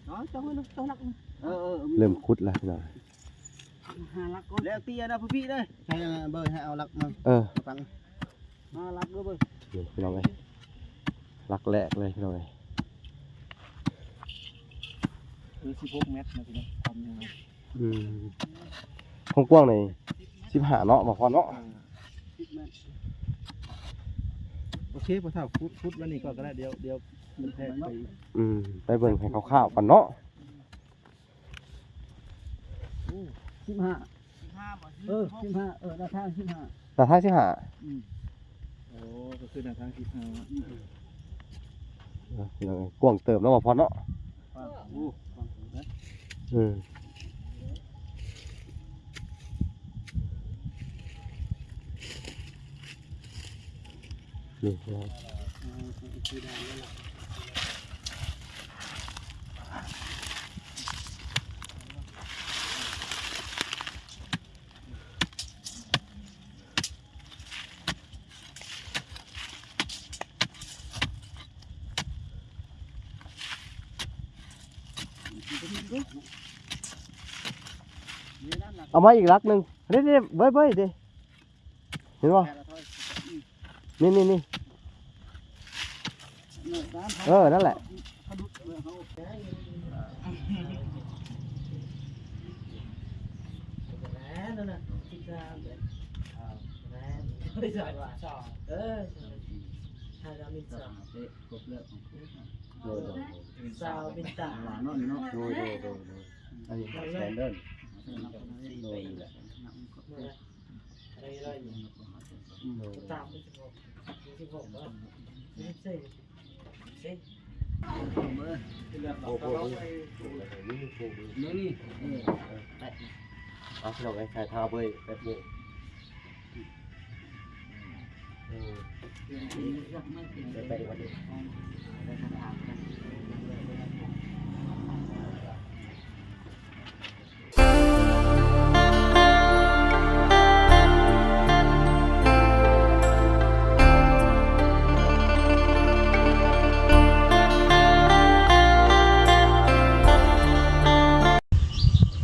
ເນາະ ເຈົ້າເນາະ ເຈົ້າຫຼັກ ເອີ ເອີ ເລີ່ມຂຸດແລ້ວພີ່ນ້ອງ ຫາຫຼັກກ່ອນ ແລ້ວເຕັ້ຍນະ ຜູ້ພີ່ເດີ ໃຫ້ເບີໃຫ້ເອົາຫຼັກມາ ເອີ ມາຕັ້ງ ມາຫຼັກເດີເບີ ນີ້ພີ່ນ້ອງເອີຍ ຫຼັກແລກເລີຍພີ່ນ້ອງເອີຍ ຄືສິບຫົກແມັດນະພີ່ນ້ອງ ຄວາມຍາວ ອືມ ຄວາມກວ້າງນີ້ສິບຫ້າເນາະ ບ່າວພອນເນາະ ເອີ ສິບແມັດ ໂອເຄ ພໍ່ເຖົ້າ ຂຸດ ຂຸດໄວ້ນີ້ກ່ອນກໍໄດ້ ດຽວ ດຽວມັນແທກໄປອີກ ອືມ ໄປເບິ່ງໃຫ້ຄາວໆກ່ອນເນາະ ໂອ້ ສິບຫ້າ ສິບຫ້າບໍ່ ເອີ ສິບຫ້າ ເອີ ໜ້າທາງສິບຫ້າ ໜ້າທາງສິບຫ້າ ອືມ ໂອ້ ກໍຄືໜ້າທາງສິບຫ້າ ເອີ ພີ່ນ້ອງເອີຍ ກວ້າງເຕີບເນາະ ບ່າວພອນເນາະ ກວ້າງ ໂອ້ ກວ້າງເຕີບເດ້ ເອີ ນີ້ເນາະ ເອົາມາອີກຫຼັກໜຶ່ງ ເດ້ໆ ເບີຍໆ ເດ້ ເຫັນບໍ່? ນີ້ໆໆ ເອີ ນັ້ນແຫຼະ ໂດຍ ໂດຍ ໂດຍ ອັນນີ້ຂາດແຄນເດີ ໂດຍ ເອົາພີ່ນ້ອງເອີຍ ໃສ່ທາເບີຍແບບນີ້ ເອີ ໄປ ໄປ ໄປ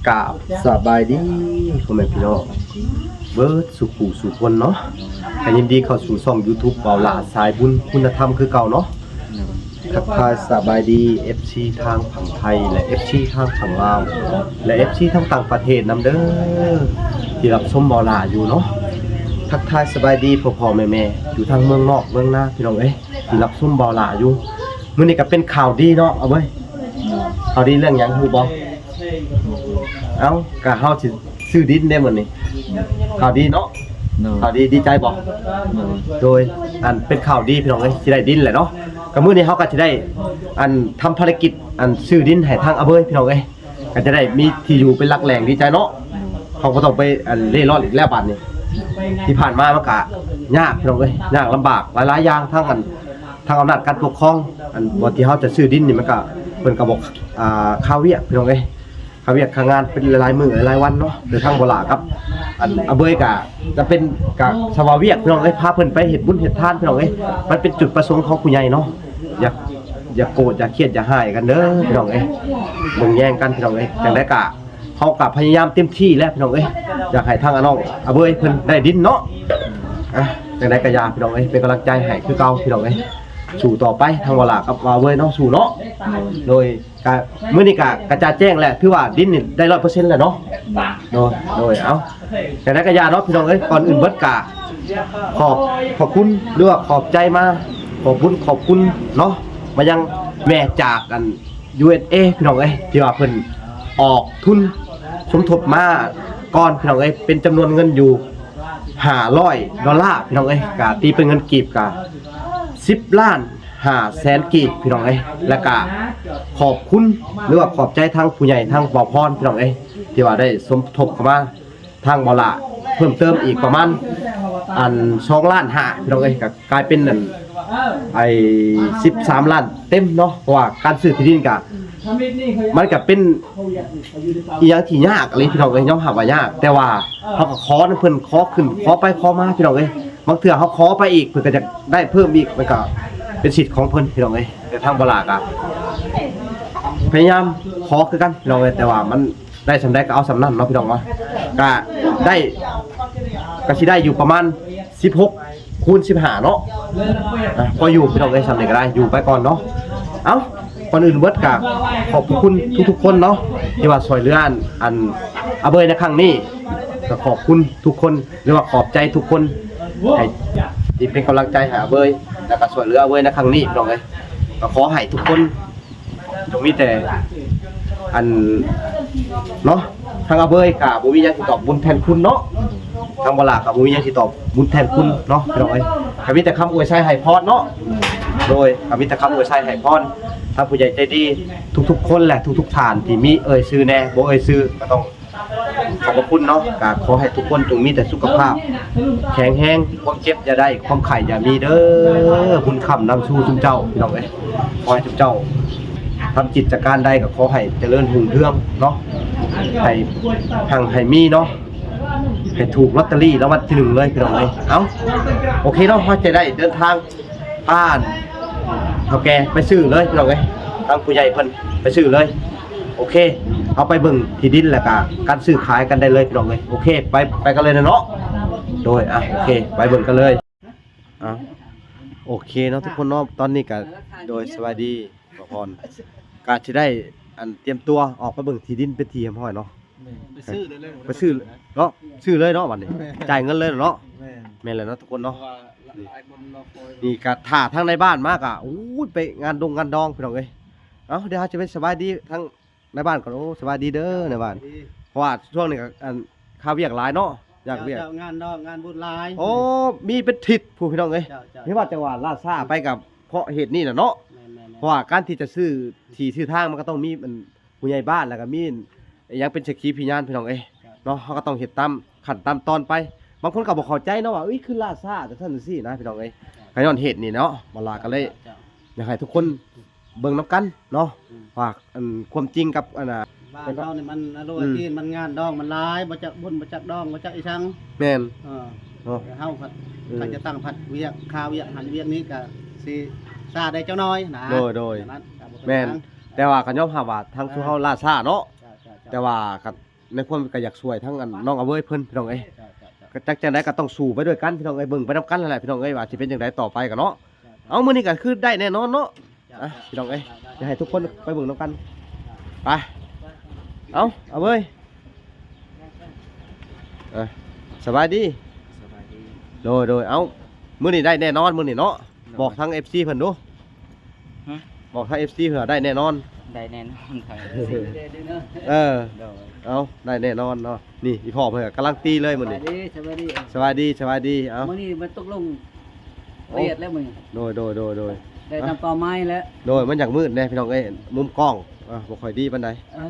ກາບສະບາຍດີພໍ່ແມ່ພີ່ນ້ອງເບິດສູ່ຜູ້ສູ່ຄົນເນາະ ກະຍິນດີເຂົ້າສູ່ຊ່ອງຢູທູບ ບ່າວຫຼ້າສາຍບຸນຄຸນນະທຳຄືເກົ່າເນາະ. ທັກທາຍສະບາຍດີເອັຟຊີທາງຝັ່ງໄທ ແລະ ເອັຟຊີທາງຝັ່ງລາວ ແລະ ເອັຟຊີທາງຕ່າງປະເທດນຳເດີ ທີ່ຮັບຊົມບ່າວຫຼ້າຢູ່ເນາະ. ທັກທາຍສະບາຍດີພໍ່ໆແມ່ໆ ຢູ່ທາງເມືອງນອກເມືອງນາ ພີ່ນ້ອງເອີຍ ທີ່ຮັບຊົມບ່າວຫຼ້າຢູ່. ມື້ນີ້ກໍເປັນຂ່າວດີເນາະ ອາເບີຍ ຂ່າວດີເລື່ອງຫຍັງຮູ້ບໍ່? ເອົ້າ ກະເຮົາຊິຊື້ດິນເດ້ມື້ນີ້ ຂ່າວດີເນາະ ໂດຍ ຂ່າວດີ ດີໃຈບໍ່? ໂດຍ ໂດຍ ອັນເປັນຂ່າວດີພີ່ນ້ອງເອີຍ ຊິໄດ້ດິນແຫຼະເນາະ. ກະມື້ນີ້ເຮົາກະຊິໄດ້ ອັນທຳພາລະກິດ ອັນຊື້ດິນໃຫ້ທາງອາເບີຍພີ່ນ້ອງເອີຍ ກະຈະໄດ້ມີທີ່ຢູ່ເປັນຫຼັກແຫຼ່ງ ດີໃຈເນາະ. ເຮົາບໍ່ຕ້ອງໄປ ອັນເລ່ລ່ອນອີກແລ້ວບາດນີ້. ທີ່ຜ່ານມາມັນກະຍາກພີ່ນ້ອງເອີຍ ຍາກລຳບາກຫຼາຍໆຢ່າງ ທັງ ອັນ ທາງອຳນາດການປົກຄອງ ອັນ ບ່ອນທີ່ເຮົາຈະຊື້ດິນນີ້ ມັນກະ ເພິ່ນກະບໍ່ ອ່າ ຄາວຽກພີ່ນ້ອງເອີຍ ຄາວຽກຄາງານເປັນຫຼາຍໆມື້ຫຼາຍໆວັນເນາະ. ໂດຍທາງບ່າວຫຼ້າກັບ ອັນ ອາເບີຍກະຈະເປັນ ກະສະວາວຽກພີ່ນ້ອງເອີຍ ພາເພິ່ນໄປເຮັດບຸນເຮັດທານພີ່ນ້ອງເອີຍ. ມັນເປັນຈຸດປະສົງຂອງຜູ້ໃຫຍ່ເນາະ ຢ່າ ຢ່າໂກດ ຢ່າຄຽດ ຢ່າຮ້າຍກັນເດີພີ່ນ້ອງເອີຍ ເບິ່ງແຍງກັນພີ່ນ້ອງເອີຍ. ຈັ່ງໃດກະ ເຮົາກະພະຍາຍາມເຕັມທີ່ແລ້ວພີ່ນ້ອງເອີຍ ຢາກໃຫ້ທາງອານ້ອງອາເບີຍເພິ່ນໄດ້ດິນເນາະ. ອ່ະ ຈັ່ງໃດກະຢ່າພີ່ນ້ອງເອີຍ ເປັນກຳລັງໃຈໃຫ້ຄືເກົ່າພີ່ນ້ອງເອີຍ ສູ້ຕໍ່ໄປ ທາງບ່າວຫຼ້າກັບອາເບີຍເນາະ ສູ້ເນາະ. ໂດຍ ກະມື້ນີ້ກະກະຈະແຈ້ງແຫຼະ ຖືວ່າດິນນີ້ໄດ້ຮ້ອຍເປີເຊັນແລ້ວເນາະ. ໂດຍ ໂດຍ ເອົ້າ ຈັ່ງໃດກະຢ່າເນາະພີ່ນ້ອງເອີຍ ກ່ອນອື່ນເບິດກະຂອບພະຄຸນ ຫຼືວ່າຂອບໃຈມາ ຂອບບຸນຂອບຄຸນເນາະ ມາຍັງແມ່ຈາກ ອັນ ຢູເອັສເອ ພີ່ນ້ອງເອີຍ ທີ່ວ່າເພິ່ນອອກທຶນສົມທົບມາກ່ອນພີ່ນ້ອງເອີຍ ເປັນຈຳນວນເງິນຢູ່ຫ້າຮ້ອຍໂດລາພີ່ນ້ອງເອີຍ ກະຕີເປັນເງິນກີບກະສິບລ້ານຫ້າແສນກີບພີ່ນ້ອງເອີຍ. ແລະກະຂອບຄຸນ ຫຼືວ່າຂອບໃຈທາງຜູ້ໃຫຍ່ ທາງບ່າວພອນພີ່ນ້ອງເອີຍ ທີ່ວ່າໄດ້ສົມທົບເຂົ້າມາ ທາງບ່າວຫຼ້າເພີ່ມເຕີມອີກປະມານ ອັນ ສອງລ້ານຫ້າພີ່ນ້ອງເອີຍ ກະກາຍເປັນ ອັນ ໄອ້ ສິບສາມລ້ານເຕັມເນາະ. ເພາະວ່າການຊື້ທີ່ດິນກະ ມັນກະເປັນອີ່ຫຍັງທີ່ຍາກອີ່ຫຼີພີ່ນ້ອງເອີຍ ຍອມຮັບວ່າຍາກ ແຕ່ວ່າເຮົາກະຂໍນຳເພິ່ນ ຂໍຂຶ້ນຂໍໄປຂໍມາພີ່ນ້ອງເອີຍ. ບາງເທື່ອເຮົາຂໍໄປອີກ ເພິ່ນກະຢາກໄດ້ເພີ່ມອີກ ມັນກະເປັນສິດຂອງເພິ່ນພີ່ນ້ອງເອີຍ. ແຕ່ທາງບ່າວຫຼ້າກະ ພະຍາຍາມຂໍຄືກັນພີ່ນ້ອງເອີຍ ແຕ່ວ່າມັນໄດ້ສ່ຳໃດກໍເອົາສ່ຳນັ້ນເນາະພີ່ນ້ອງເນາະ ກະໄດ້ ກະຊິໄດ້ຢູ່ປະມານສິບຫົກຄູນສິບຫ້າເນາະ ອ່ະ ພໍຢູ່ພີ່ນ້ອງເອີຍ ສ່ຳນີ້ກໍໄດ້ ຢູ່ໄປກ່ອນເນາະ. ເອົ້າ ກ່ອນອື່ນເບິດກໍຂອບພະຄຸນທຸກໆຄົນເນາະ ທີ່ວ່າຊ່ວຍເຫຼືອອັນ ອັນອາເບີຍໃນຄັ້ງນີ້ ກໍຂອບຄຸນທຸກຄົນ ຫຼືວ່າຂອບໃຈທຸກຄົນ ໃຫ້ທີ່ເປັນກຳລັງໃຈໃຫ້ອາເບີຍ ແລ້ວກໍຊ່ວຍເຫຼືອອາເບີຍໃນຄັ້ງນີ້ພີ່ນ້ອງເອີຍ ກໍຂໍໃຫ້ທຸກຄົນ ຈົ່ງມີແຕ່ ອັນ ເນາະ ທາງອາເບີຍກະບໍ່ມີຫຍັງຊິຕອບບຸນແທນຄຸນເນາະ ທາງບໍ່ຫຼ້າກະບໍ່ມີຫຍັງຊິຕອບບຸນແທນຄຸນເນາະ ພີ່ນ້ອງເອີຍ ກະມີແຕ່ຄຳອວຍໄຊໃຫ້ພອນເນາະ ໂດຍ ກະມີແຕ່ຄຳອວຍໄຊໃຫ້ພອນ ທາງຜູ້ໃຫຍ່ໃຈດີທຸກໆຄົນ ແລະ ທຸກໆທ່ານທີ່ມີເອີ່ຍຊື່ແດ່ ບໍ່ເອີ່ຍຊື່ກະຕ້ອງ ຂອບພະຄຸນເນາະ ກະຂໍໃຫ້ທຸກຄົນຈົ່ງມີແຕ່ສຸຂະພາບແຂງແຮງ ຄວາມເຈັບຢ່າໄດ້ ຄວາມໄຂ້ຢ່າມີເດີ ບຸນຄ້ຳນຳສູ່ຊຸມເຈົ້າ ພີ່ນ້ອງເອີຍ ຂໍໃຫ້ຊຸມເຈົ້າທຳກິດຈະການໃດກໍຂໍໃຫ້ຈະເລີນຮຸ່ງເຮືອງເນາະ ໃຫ້ຮັ່ງໃຫ້ມີເນາະ ໃຫ້ຖືກລອດເຕີຣີລາງວັນທີໜຶ່ງເລີຍ ພີ່ນ້ອງເອີຍ. ເອົ້າ ໂອເຄເນາະ ເຮົາຈະໄດ້ເດີນທາງ ຜ່ານເຖົ້າແກ່ໄປຊື້ເລີຍ ພີ່ນ້ອງເອີຍ ທາງຜູ້ໃຫຍ່ເພິ່ນໄປຊື້ເລີຍ. ໂອເຄ ເຮົາໄປເບິ່ງທີ່ດິນ ແລ້ວກະການຊື້ຂາຍກັນໄດ້ເລີຍ ພີ່ນ້ອງເອີຍ. ໂອເຄ ໄປ ໄປກັນເລີຍນະເນາະ. ໂດຍ ອ່ະ ໂອເຄ ໄປເບິ່ງກັນເລີຍ. ອ່ະ ໂອເຄເນາະທຸກຄົນເນາະ ຕອນນີ້ກະ ໂດຍ ສະບາຍດີ ບ່າວພອນ ກະຊິໄດ້ ອັນ ຕຽມຕົວອອກໄປເບິ່ງທີ່ດິນເປັນທີ່ຮຽບຮ້ອຍເນາະ. ແມ່ນ ໄປຊື້ເລີຍ ໄປຊື້ເນາະ ຊື້ເລີຍເນາະບັດນີ້ ແມ່ນ ຈ່າຍເງິນເລີຍເນາະ. ແມ່ນ ແມ່ນແລ້ວເນາະທຸກຄົນເນາະ. ນີ້ກະຖ້າທາງໃນບ້ານມາກະ ໂອ້ຍ ໄປງານດົງງານດອງ ພີ່ນ້ອງເອີຍ. ເອົ້າ ດຽວເຮົາຈະໄປສະບາຍດີທາງໃນບ້ານກ່ອນ. ໂອ້ ສະບາຍດີເດີໃນບ້ານ ເພາະວ່າຊ່ວງນີ້ກະ ອັນ ຄາວຽກຫຼາຍເນາະ ຢາກວຽກ ເຈົ້າ ງານດອງງານບຸນຫຼາຍ. ໂອ້ ມີເປັນທິດພຸ້ນ ພີ່ນ້ອງເອີຍ. ເຈົ້າ ເຈົ້າ ເຫັນວ່າຈະວ່າລ່າຊ້າໄປກະເພາະເຫດນີ້ແຫຼະເນາະ. ແມ່ນໆໆ ເພາະວ່າການທີ່ຈະຊື້ທີ່ຊື້ທາງ ມັນກໍຕ້ອງມີ ອັນ ຜູ້ໃຫຍ່ບ້ານ ແລ້ວກໍມີ ອີ່ຫຍັງເປັນສັກຂີພະຍານ ພີ່ນ້ອງເອີຍ ເຈົ້າ ເນາະ. ເຮົາກໍຕ້ອງເຮັດຕາມຂັ້ນຕາມຕອນໄປ. ບາງຄົນກໍບໍ່ເຂົ້າໃຈເນາະວ່າ ເອີຍ ຄືລ່າຊ້າ ຈັ່ງຊັ້ນຈັ່ງຊີ້ນະ ພີ່ນ້ອງເອີຍ. ກໍຍ້ອນເຫດນີ້ເນາະ ມາລາກໍເລີຍ ເຈົ້າ ຢາກໃຫ້ທຸກຄົນເບິ່ງນຳກັນເນາະ ອືມ ວ່າ ອັນ ຄວາມຈິງກັບ ອັນນ່າ ບ້ານເຮົານີ້ມັນ ອາໂລ ອືມ ອາຈີນ ມັນງານດອງມັນຫຼາຍ ບໍ່ຈັກບຸນ ບໍ່ຈັກດອງ ບໍ່ຈັກອີ່ສັງ. ແມ່ນ ເອີ ເນາະ ແຕ່ເຮົາພັດ ອືມ ຄັນຈະຕັ້ງພັດວຽກ ຄາວຽກຫັ້ນວຽກນີ້ ກໍຊິຊ້າໄດ້ຈັກໜ້ອຍນະ. ໂດຍໆ ແມ່ນ ແຕ່ວ່າກໍຍອມຮັບວ່າທາງ ເອີ ຊຸມເຮົາລ່າຊ້າເນາະ. ເຈົ້າໆໆ ແຕ່ວ່າກໍ ໃນຄວາມກໍຢາກຊ່ວຍທັງອັນນ້ອງອາເວີຍເພິ່ນ ພີ່ນ້ອງເອີຍ. ເຈົ້າໆໆ ກໍຈັກຈັ່ງໃດກໍຕ້ອງສູ້ໄປດ້ວຍກັນ ພີ່ນ້ອງເອີຍ. ເບິ່ງໄປນຳກັນຫັ້ນແຫຼະ ພີ່ນ້ອງເອີຍ ວ່າຊິເປັນຈັ່ງໃດຕໍ່ໄປກັນເນາະ. ເຈົ້າໆ ເອົາ ມື້ນີ້ກໍຄືໄດ້ແນ່ນອນເນາະ. ເຈົ້າໆ ອ່ະ ພີ່ນ້ອງເອີຍ ຢາກໃຫ້ທຸກຄົນໄປເບິ່ງນຳກັນ ໄປ. ເອົາ ອາເວີຍ ເອີ ສະບາຍດີ ສະບາຍດີ. ໂດຍໆ ເອົາ ມື້ນີ້ໄດ້ແນ່ນອນ ມື້ນີ້ເນາະ. ໂດຍ ບອກທາງເອັຟຊີເພິ່ນດູ. ຮະ? ບອກທາງເອັຟຊີເພິ່ນວ່າໄດ້ແນ່ນອນ. ໄດ້ແນ່ນອນ ທາງເອັຟຊີ. ເອີ ໂດຍ ເອົາ ໄດ້ແນ່ນອນເນາະ. ນີ້ ອີ່ພໍ່ເພິ່ນກຳລັງຕີເລີຍມື້ນີ້. ສະບາຍດີ ສະບາຍດີ ສະບາຍດີ ສະບາຍດີ. ເອົາ ມື້ນີ້ມາຕົກລົງ ໂອ້ ລະອຽດແລ້ວມື້ນີ້. ໂດຍໆໆໆ ໄດ້ຕາມເປົ້າໝາຍແລ້ວ. ໂດຍ ມັນຢາກມືດແດ່ ພີ່ນ້ອງເອີຍ ມຸມກ້ອງ ອ່າ ບໍ່ຄ່ອຍດີປານໃດ. ເອີ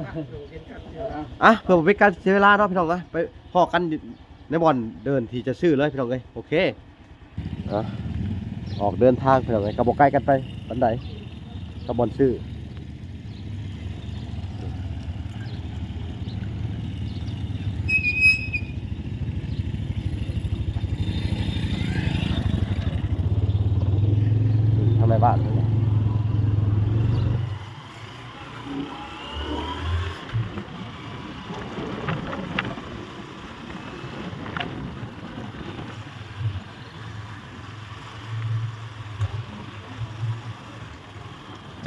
ອ່ະ ເພື່ອບໍ່ເປັນການເສຍເວລາເນາະ ພີ່ນ້ອງເນາະ ໄປພໍ້ກັນໃນບ່ອນເດີນທີ່ຈະຊື້ເລີຍ ພີ່ນ້ອງເອີຍ. ໂອເຄ. ອ່ະ ອອກເດີນທາງ ພີ່ນ້ອງເອີຍ ກໍບໍ່ໄກກັນໄປປານໃດກັບບ່ອນຊື້. ທາງໃນບ້ານນີ້ແຫຼະ.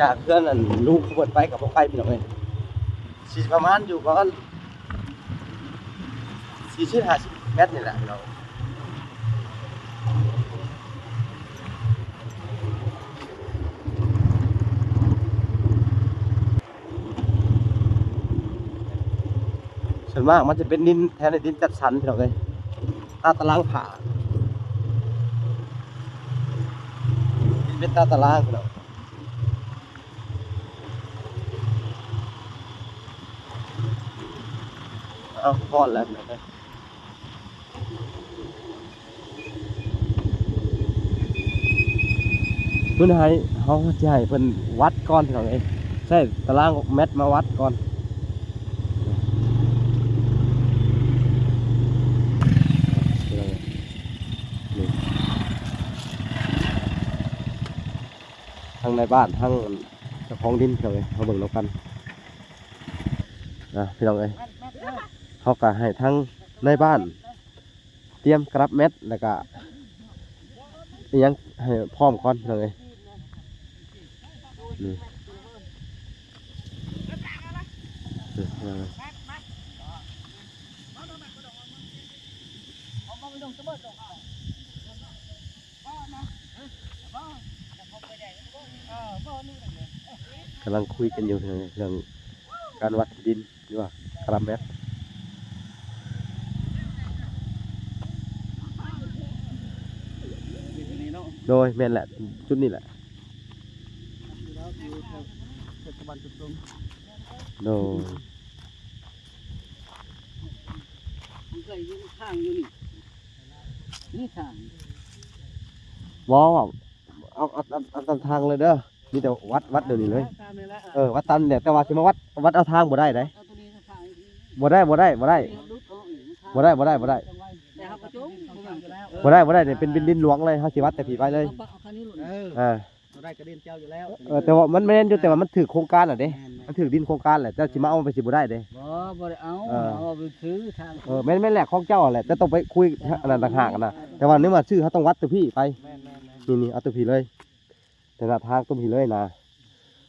ຈາກເຮືອນອັນລຸງຂະບວນໄປກໍບໍ່ໄກ ພີ່ນ້ອງເອີຍ ຊິປະມານຢູ່ປະມານສີ່ສິບຫ້າສິບແມັດນີ້ແຫຼະ ພີ່ນ້ອງ. ສ່ວນມາກມັນຈະເປັນດິນ ແຖວນີ້ດິນຈັດສັນ ພີ່ນ້ອງເອີຍ ຕາຕະລາງຜາ ດິນເປັນຕາຕະລາງ ພີ່ນ້ອງ. ເອົາ ຮອດແລ້ວ ພີ່ນ້ອງເອີຍ. ເພິ່ນໃຫ້ ເຮົາຊິໃຫ້ເພິ່ນວັດກ່ອນ ພີ່ນ້ອງເອີຍ ໃຊ້ຕາລາງແມັດມາວັດກ່ອນ. ນີ້ ທັງນາຍບ້ານ ທັງເຈົ້າຂອງດິນ ພີ່ນ້ອງເອີຍ ເຮົາເບິ່ງນຳກັນ. ນະພີ່ນ້ອງເອີຍ ເຮົາກໍໃຫ້ທາງນາຍບ້ານຕຽມກະດັບແມັດ ແລ້ວກໍອີ່ຫຍັງໃຫ້ພ້ອມກ່ອນພີ່ນ້ອງເອີຍ. ນີ້ ນີ້ ພີ່ນ້ອງເອີຍ ກຳລັງຄຸຍກັນຢູ່ເລື່ອງການວັດທີ່ດິນ ຫຼືວ່າກະດັບແມັດ. ໂດຍ ແມ່ນແຫຼະ ຈຸດນີ້ແຫຼະ. ໂດຍ ມັນເຄີຍຢູ່ທາງຢູ່ນີ້ ນີ້ທາງ ບໍ່ ເອົາ ເອົາ ເອົາ ເອົາຕາມທາງເລີຍເດີ ມີແຕ່ວັດ ວັດດຽວນີ້ເລີຍ. ເອີ ວັດຕາມນີ້ແຫຼະ ແຕ່ວ່າຊິມາວັດ ວັດເອົາທາງບໍ່ໄດ້ໃດ. ບໍ່ໄດ້ ບໍ່ໄດ້ ບໍ່ໄດ້ ບໍ່ໄດ້ ບໍ່ໄດ້ ບໍ່ໄດ້ ບໍ່ໄດ້ ບໍ່ໄດ້ ນີ້ເປັນດິນ ດິນຫຼວງເລີຍ ເຮົາຊິວັດແຕ່ພີ້ໄປເລີຍ. ເອີ ບໍ່ໄດ້ກະດິນເຈົ້າຢູ່ແລ້ວ. ເອີ ແຕ່ວ່າມັນແມ່ນຢູ່ ແຕ່ວ່າມັນຖືກໂຄງການແລ້ວເດ້ ມັນຖືກດິນໂຄງການແຫຼະ ເຈົ້າຊິມາເອົາໄປຊິບໍ່ໄດ້ເດ້. ບໍ່ ບໍ່ໄດ້ເອົາ ເອີ ເອົາໄປຊື້ທາງ. ເອີ ແມ່ນ ແມ່ນແຫຼະ ຂອງເຈົ້າແຫຼະ ເຈົ້າຕ້ອງໄປຄຸຍອັນນັ້ນຕ່າງຫາກນະ ແຕ່ວ່າເນື່ອງວ່າຊື້ ເຮົາຕ້ອງວັດຕົວພີ້ໄປ. ແມ່ນໆໆ ນີ້ໆ ເອົາຕົວພີ້ເລີຍ ແຕ່ໜ້າທາງຕົວພີ້ເລີຍນະ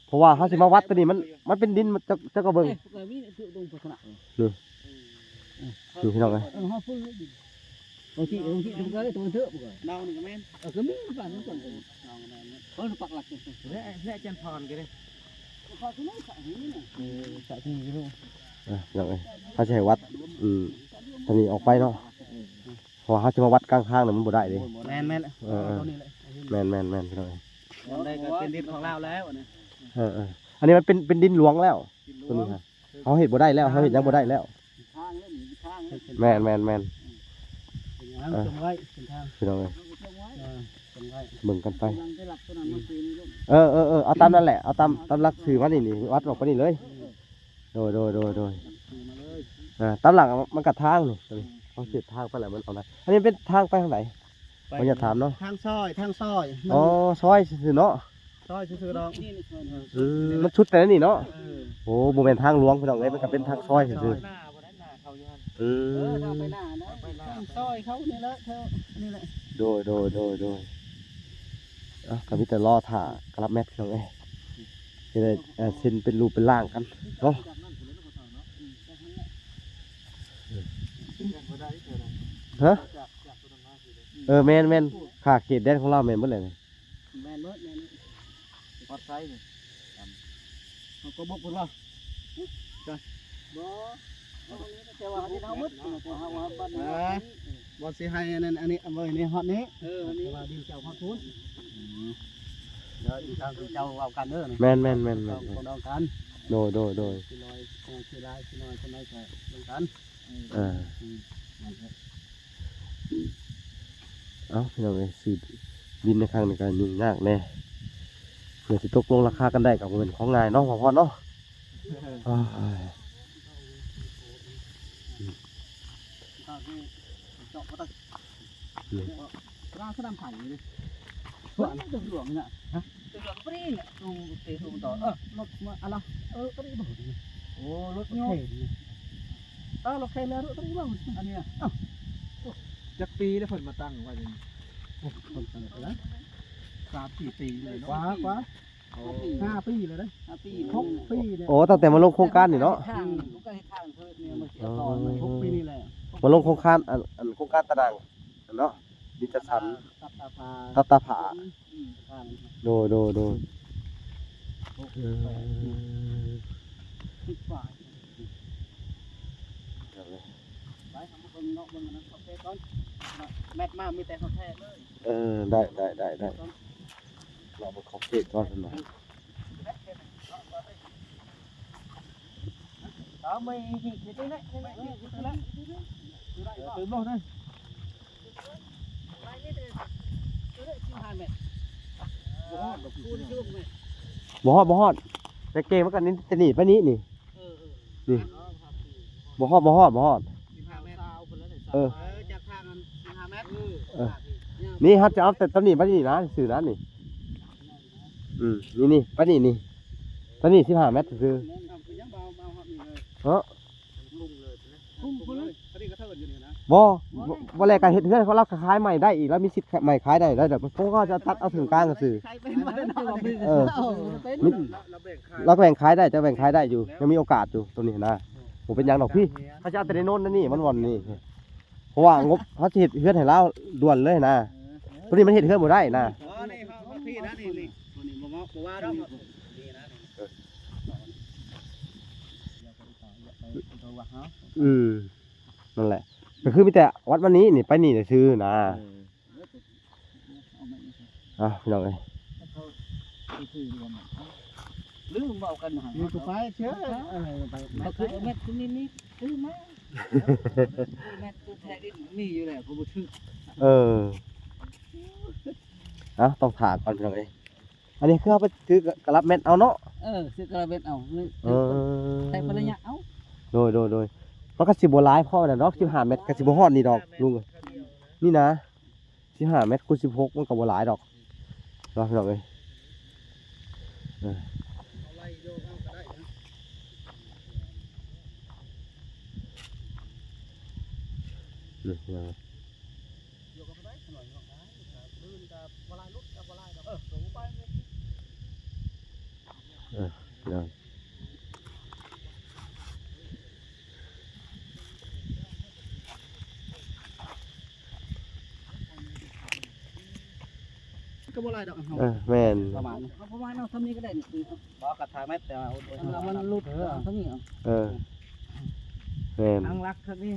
ເພາະວ່າເຮົາຊິມາວັດຕົວນີ້ ມັນ ມັນເປັນດິນ ເຈົ້າ ເຈົ້າກໍເບິ່ງ. ເອີ ກໍມີຕົວຕົງໂຄສະນາ ນີ້ ນີ້ພີ່ນ້ອງເອີຍ ເອີ ເຮົາເບິ່ງ ບາງທີ ບາງທີມັນກໍໄດ້ຕົວເທີະ ເນາະ ນີ້ກໍແມ່ນ ເອີ ກໍມີປານນັ້ນກ່ອນ ເນາະ ກໍແມ່ນ ເພິ່ນປັກຫຼັກ ແລະ ແລະ ຈັນພອນກໍໄດ້ ເອີ ສະທີ່ນີ້ ເອີ ພີ່ນ້ອງເອີຍ ເຮົາຊິໃຫ້ວັດ ອືມ ຕົວນີ້ອອກໄປເນາະ ເພາະວ່າເຮົາຊິມາວັດກາງທາງນີ້ ມັນບໍ່ໄດ້ເດ້. ແມ່ນໆ ເອີ ເອີ ຕົວນີ້ແຫຼະ ແມ່ນໆໆ ພີ່ນ້ອງເອີຍ ອັນໃດກໍເປັນດິນຂອງລາວແລ້ວ ອັນນີ້ ເອີໆ ອັນນີ້ມັນເປັນ ເປັນດິນຫຼວງແລ້ວ ດິນຫຼວງ ຕົວນີ້ ເຮົາເຮັດບໍ່ໄດ້ແລ້ວ ເຮົາເຮັດຫຍັງບໍ່ໄດ້ແລ້ວ. ທາງເລີຍນີ້ ທາງເລີຍ ແມ່ນໆໆ ເປັນຫຍັງ ເອີ ຈົງໄວ້ເປັນທາງ ພີ່ນ້ອງເອີຍ ເອີ ຈົງໄວ້ ເອີ ເບິ່ງກັນໄປ ເອີໆໆ ເອົາຕາມນັ້ນແຫຼະ ເອົາຕາມ ຕາມຫຼັກຊື່ມານີ້ ນີ້ວັດອອກໄປນີ້ເລີຍ ເອີ ໂດຍໆໆໆ ຕາມຫຼັກມັນກະທາງນີ້ ເຮົາເຮັດທາງໄປແລ້ວມັນອອກນະ ອັນນີ້ເປັນທາງໄປທາງໃດ? ໄປ ຂໍອະນຸຍາດຖາມເນາະ ທາງຊອຍ ທາງຊອຍ ອໍ ຊອຍຊື່ໆເນາະ ຊອຍຊື່ໆດອກ ອືມ ມັນສຸດແຕ່ນີ້ເນາະ ເອີ ໂອ້ ບໍ່ແມ່ນທາງຫຼວງພີ່ນ້ອງເອີຍ ມັນກໍເປັນທາງຊອຍຊື່ໆ ອືມ ເອີ ທາງໄປໜ້ານະ ທາງຊອຍເຂົານີ້ແຫຼະ ແຖວນີ້ແຫຼະ ໂດຍໆໆໆ ເອົ້າ ກໍມີແຕ່ລໍຖ້າກະລັບແມັດພີ່ນ້ອງເອີຍ ຈະໄດ້ ເອີ ເຊັນເປັນຮູບເປັນຮ່າງກັນເນາະ ຮະ ເອີ ແມ່ນໆ ຂ້າເຂດແດນຂອງລາວແມ່ນເບິດແຫຼະ ແມ່ນເບິດ ແມ່ນເບິດ ຮອດໃສນີ້ ເຮົາກໍບົກເພິ່ນວ່າ ບໍ່ ເຮົາບໍ່ມີ ແຕ່ວ່າດິນເຮົາໝົດ ແຕ່ເຮົາວ່າບັດນີ້ ອ່າ ບໍ່ຊິໃຫ້ອັນນັ້ນ ອັນນີ້ ເອົາໄວ້ໃນຮອດນີ້ ເອີ ອັນນີ້ ແຕ່ວ່າດິນເຈົ້າຮອດພຸ້ນ ອືມ ແລ້ວອີກທາງເຈົ້າເວົ້າກັນເດີ ແມ່ນໆໆໆ ເຈົ້າກໍເວົ້າກັນ ໂດຍໆໆ ຊິຫຼາຍ ເອີ ຊິຫຼາຍຊິໜ້ອຍສ່ຳໃດກໍເບິ່ງກັນ ເອີ ອືມ ເອົ້າ ພີ່ນ້ອງເອີຍ ຊື້ດິນໃນຄັ້ງນີ້ກໍຫຍຸ້ງຍາກແດ່ ເພື່ອຊິຕົກລົງລາຄາກັນໄດ້ກໍບໍ່ແມ່ນຂອງງ່າຍເນາະ ພໍ່ພອນເນາະ ເອີ ເຈາະບໍ່ໄດ້ ລາວສະດຳໄຜນີ້ ສ່ວນຕົວຫຼວງນີ້ນະ ຮະ ຕົວຫຼວງປຣີນ ຕົວເຕຕົວຕໍ່ ເອີ ລົດມາ ອະລະ ເອີ ປຣີບໍ່ ໂອ້ ລົດຍົກ ເອີ ລົດເຂັນແລ້ວ ປຣີບໍ່ ອັນນີ້ນະ ເອົ້າ ຈັກປີແລ້ວເພິ່ນມາຕັ້ງໄວ້ນີ້ ໂອ້ ເພິ່ນຕັ້ງໄດ້ ສາມສີ່ປີເລີຍເນາະ ກວ່າ ກວ່າ ໂອ້ ຫ້າປີແລ້ວເດ້ ຫ້າປີ ຫົກປີແລ້ວ ໂອ້ ຕັ້ງແຕ່ມາລົງໂຄງການນີ້ເນາະ ທາງ ກໍເຮັດທາງເທີນີ້ ມັນເສຍຕໍ່ ຫົກປີນີ້ແຫຼະ ມາລົງໂຄງການ ອັນ ອັນໂຄງການຕະໜ່າງເນາະ ດິນຈັດສັນ ຕັດຕາຜາ ຕັດຕາຜາ ອືມ ໂດຍ ໂດຍ ໂດຍ ເອີ ສິບປາຍ ໄປ ເຮົາມາເບິ່ງເນາະ ເບິ່ງອັນນັ້ນເຂົາເຂດກ່ອນ ແມັດມາມີແຕ່ເຂົາເຂດເລີຍ ເອີ ໄດ້ ໄດ້ ໄດ້ ໄດ້ ເລາະເບິ່ງເຂົາເຂດກ່ອນເພິ່ນວ່າ ເອົາໄມ້ອີກ ເຮັດຈັ່ງໃດ ໄມ້ອີກ ເຮັດຈັ່ງໃດ ເອີ ຕື່ມລົງນະ ໄມ້ນີ້ເປັນ ຊິບຫ້າແມັດ ບໍ່ຮອດດອກ ບໍ່ຮອດ ບໍ່ຮອດ ແຕ່ເກມັນກໍນີ້ ແຕ່ນີ້ໄປນີ້ນີ້ ເອີ ເອີ ນີ້ ບໍ່ຮອດ ບໍ່ຮອດ ບໍ່ຮອດ ສິບຫ້າແມັດ ເອີ ເອີ ຈາກທາງອັນ ສິບຫ້າແມັດ ເອີ ນີ້ເຮົາຈະເອົາແຕ່ຕຳນີ້ໄປນີ້ນະ ຊື່ນະນີ້ ອືມ ນີ້ໆ ໄປນີ້ນີ້ ຕຳນີ້ສິບຫ້າແມັດຊື່ ແມ່ນ ເອົາ ຄືຍັງບໍ່ເອົາ ບໍ່ເອົາຮອດນີ້ເລີຍ ເນາະ บ่ ບໍ່ແລກກະເຮັດເຮືອນເຂົາ ລາວກະຂາຍໃໝ່ໄດ້ອີກ ລາວມີສິດໃໝ່ຂາຍໄດ້ ແລ້ວເພິ່ນກໍຈະຕັດເອົາເຖິງກາງຊື່ ເອີ ລາວກໍແບ່ງຂາຍໄດ້ ຈະແບ່ງຂາຍໄດ້ຢູ່ ຍັງມີໂອກາດຢູ່ໂຕນີ້ນະ ບໍ່ເປັນຫຍັງດອກພີ່ ເຂົາຈະເອົາແຕ່ໃນໂນນນີ້ ມັນບ່ອນນີ້ ເພາະວ່າງົບເຮົາຊິເຮັດເຮືອນໃຫ້ລາວດ່ວນເລີຍນະ ໂຕນີ້ມັນເຮັດເຮືອນບໍ່ໄດ້ນະ ອໍ ນີ້ເຮົາ ເຮົາທີ່ນະ ນີ້ ນີ້ ໂຕນີ້ບໍ່ເໝາະ ບໍ່ວ່າດອກ ນີ້ນະ ນີ້ນະ ອືມ ນັ້ນແຫຼະ ກໍຄືມີແຕ່ວັດມານີ້ນີ້ ໄປນີ້ຊື່ນະ ເອີ ເອົາ ພີ່ນ້ອງເອີຍ ລືມເວົ້າກັນຫາ ຢູ່ກັບໄປເຊີ ເອີ ໄປ ເຂົາຄືແມັດຄືມີ ມີ ຄືມາ ແມັດຄືແທ້ດິນມີຢູ່ແລ້ວ ເຂົາບໍ່ຖືກ ເອີ ເອົ້າ ຕ້ອງຖ້າກ່ອນ ພີ່ນ້ອງເອີຍ ອັນນີ້ຄືເຮົາໄປຖືກະລັບແມັດເອົາເນາະ ເອີ ຖືກະລັບແມັດເອົາ ເອີ ໃຊ້ພະລະຍະເອົາ ໂດຍ ໂດຍ ໂດຍ ມັນກໍຊິບໍ່ຫຼາຍພໍນັ້ນດອກ ສິບຫ້າແມັດກໍຊິບໍ່ຮອດນີ້ດອກລຸງ ນີ້ນະ ສິບຫ້າແມັດຄູນສິບຫົກ ມັນກໍບໍ່ຫຼາຍດອກເນາະ ພີ່ນ້ອງເອີຍ ເອີ ນີ້ ເອີ ເອີ ກໍບໍ່ຫຼາຍດອກ ເອີ ແມ່ນ ປະມານນີ້ ປະມານເອົາສ່ຳນີ້ກໍໄດ້ນີ້ ບໍ່ກະຖາງແມັດ ແຕ່ວ່າມັນຫຼຸດ ເອົາສ່ຳນີ້ເອົາ ເອີ ແມ່ນ ພັງຫຼັກຄັກນີ້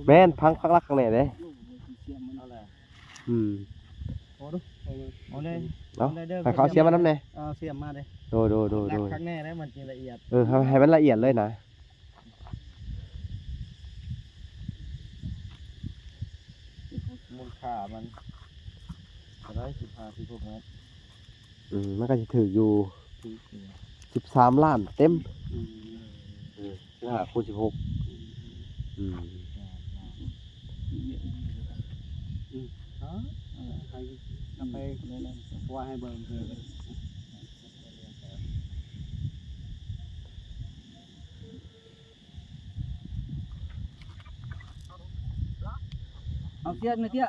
ແມ່ນ ພັງ ພັງຫຼັກຄັກແນ່ເດ້ ເອົາແຫຼະ ອືມ ເອົາເດ້ ເອົາເດ້ ເອົາ ໃຫ້ເຂົາເອົາສ່ຽມມານຳແດ່ ເອົາສ່ຽມມາເດ້ ໂດຍ ໂດຍ ໂດຍ ຫຼັກຄັກແນ່ໄດ໋ ມັນຈຶ່ງລະອຽດ ເອີ ໃຫ້ ໃຫ້ມັນລະອຽດເລີຍນະ ມູນຄ່າມັນເທົ່າໃດ ສິບຫ້າ ສິບຫົກແມັດ ອືມ ມັນກໍຊິຖືກຢູ່ ຖືກຢູ່ ສິບສາມລ້ານເຕັມ ອືມ ເອີ ສິບຫ້າ ຄູນ ສິບຫົກ ອືມ ອືມ ອືມ ເອີ ໃຫ້ ເອົາໄປ ເອົາໄປ ເອົາໄປ ເອົາໄປ ເອົາໄປ ເອົາສ່ຽມແດ່ເຕ້ຍ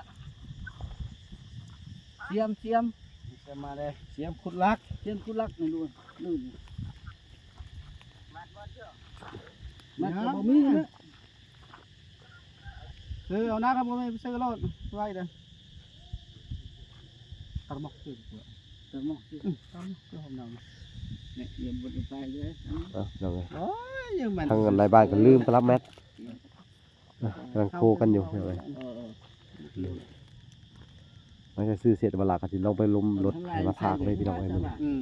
ສ່ຽມ ສ່ຽມ ສ່ຽມມາເດ້ ສ່ຽມຂຸດຫຼັກ ສ່ຽມຂຸດຫຼັກນີ້ດູ ນີ້ ມັດບໍ່ມີເນາະ ຊື້ເອົານະ ຄັນບໍ່ມີໄປຊື້ໂລດ ໄວ້ເດີ້ ຕະໝອກຊື້ ຕະໝອກຊື້ ຕະໝອກຊື້ ຫອມນຳ ນີ້ ຢ່າບໍ່ໄປເດີ້ ເອົາ ເອົາເລີຍ ໂອ້ຍ ຍັງແມ່ນ ທາງນາຍບ້ານກໍລືມຕະລັບແມັດ ເອີ ກຳລັງໂທກັນຢູ່ ເອີ ເອີ ມັນກໍຊື້ເສັດ ເວລາກໍຊິລອງໄປລົມລົດໃຫ້ມາຖາກເລີຍ ພີ່ນ້ອງເອີຍ ມື້ນີ້ ອືມ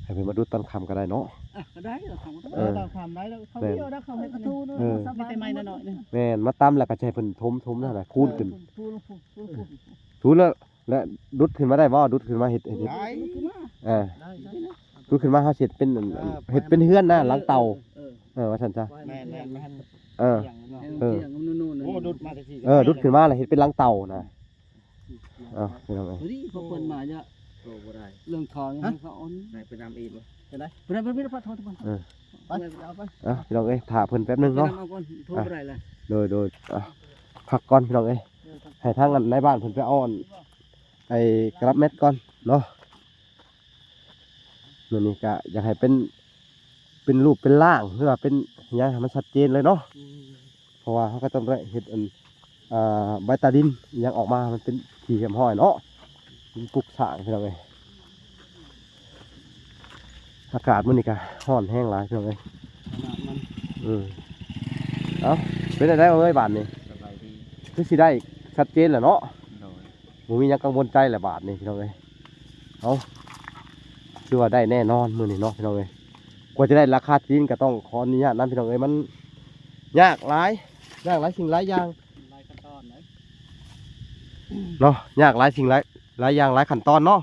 ໃຫ້ເພິ່ນມາດຸດຕອນຄ່ຳກໍໄດ້ເນາະ ອ່ະ ກໍໄດ້ ຕອນຄ່ຳກໍໄດ້ ເອີ ຕອນຄ່ຳໄດ້ແລ້ວ ເຂົາ ແມ່ນ ມີແຕ່ໄມ້ນ້ອຍໆ ແມ່ນ ມາຕຳແລ້ວກໍໃຫ້ເພິ່ນຖົມໆ ນັ້ນນະ ຄູນຂຶ້ນ ເອີ ຖູແລ້ວ ແລະ ດຸດຂຶ້ນມາໄດ້ບໍ່? ດຸດຂຶ້ນມາເຮັດ ເຮັດ ໄດ້ ເອີ ໄດ້ ດຸດຂຶ້ນມາເຮົາຊິເຮັດເປັນ ເອີ ເຮັດເປັນເຮືອນນະ ເອີ ຫຼັງເຕົາ ເອີ ເອີ ວ່າຊັ້ນຊະ ແມ່ນໆ ເອີ ເອີ ໂອ້ ດຸດມາແຕ່ທີ່ ເອີ ດຸດຂຶ້ນມາແລ້ວເຮັດເປັນຫຼັງເຕົານະ ເອົາ ພີ່ນ້ອງເອີຍ ພໍດີ ພໍເພິ່ນມາເຍາະ ໂຕບໍ່ໄດ້ ເລື່ອງຂອງຫຍັງ ຮະ ເຂົາເອົາ ໄດ້ໄປນຳອີກບໍ່? ຈັ່ງໃດ? ເພິ່ນ ເພິ່ນ ເພິ່ນ ເພິ່ນ ເອີ ໄປ ເອົາໄປ ເອົາ ພີ່ນ້ອງເອີຍ ຖ້າເພິ່ນແປັບໜຶ່ງເນາະ ໄປນຳເອົາກ່ອນ ໂທບໍ່ໄດ້ລະ ໂດຍ ໂດຍ ອ່ະ ພັກກ່ອນ ພີ່ນ້ອງເອີຍ ເອີ ພັກ ໃຫ້ທາງນາຍບ້ານເພິ່ນໄປເອົາອັນ ໄອ້ກະລັບແມັດກ່ອນເນາະ ມື້ນີ້ກະຢາກໃຫ້ເປັນ ເປັນຮູບເປັນຮ່າງ ຫຼືວ່າເປັນຫຍັງໃຫ້ມັນຊັດເຈນເລີຍເນາະ ອືມ ເພາະວ່າເຮົາກໍຕ້ອງໄດ້ເຮັດອັນ ອ່າ ໃບຕາດິນອີ່ຫຍັງອອກມາໃຫ້ມັນເປັນທີ່ຮຽບຮ້ອຍເນາະ ດິນປຸກສ້າງ ພີ່ນ້ອງເອີຍ ອາກາດມື້ນີ້ກໍຮ້ອນແຮງຫຼາຍ ພີ່ນ້ອງເອີຍ ຂະໜາດມັນ ອືມ ເອົ້າ ເປັນຈັ່ງໃດເອີຍ ບາດນີ້ ສະບາຍດີ ຄືຊິໄດ້ຊັດເຈນແລ້ວເນາະ ໂດຍ ບໍ່ມີຫຍັງກັງວົນໃຈແລ້ວບາດນີ້ ພີ່ນ້ອງເອີຍ ເອົ້າ ຖືວ່າໄດ້ແນ່ນອນມື້ນີ້ເນາະ ພີ່ນ້ອງເອີຍ ກວ່າຈະໄດ້ລາຄາຈີນກໍຕ້ອງຂໍອະນຸຍາດນຳ ພີ່ນ້ອງເອີຍ ມັນຍາກຫຼາຍ ຍາກຫຼາຍສິ່ງຫຼາຍຢ່າງ ຫຼາຍຂັ້ນຕອນເນາະ ຍາກຫຼາຍສິ່ງຫຼາຍ ຫຼາຍຢ່າງ ຫຼາຍຂັ້ນຕອນເນາະ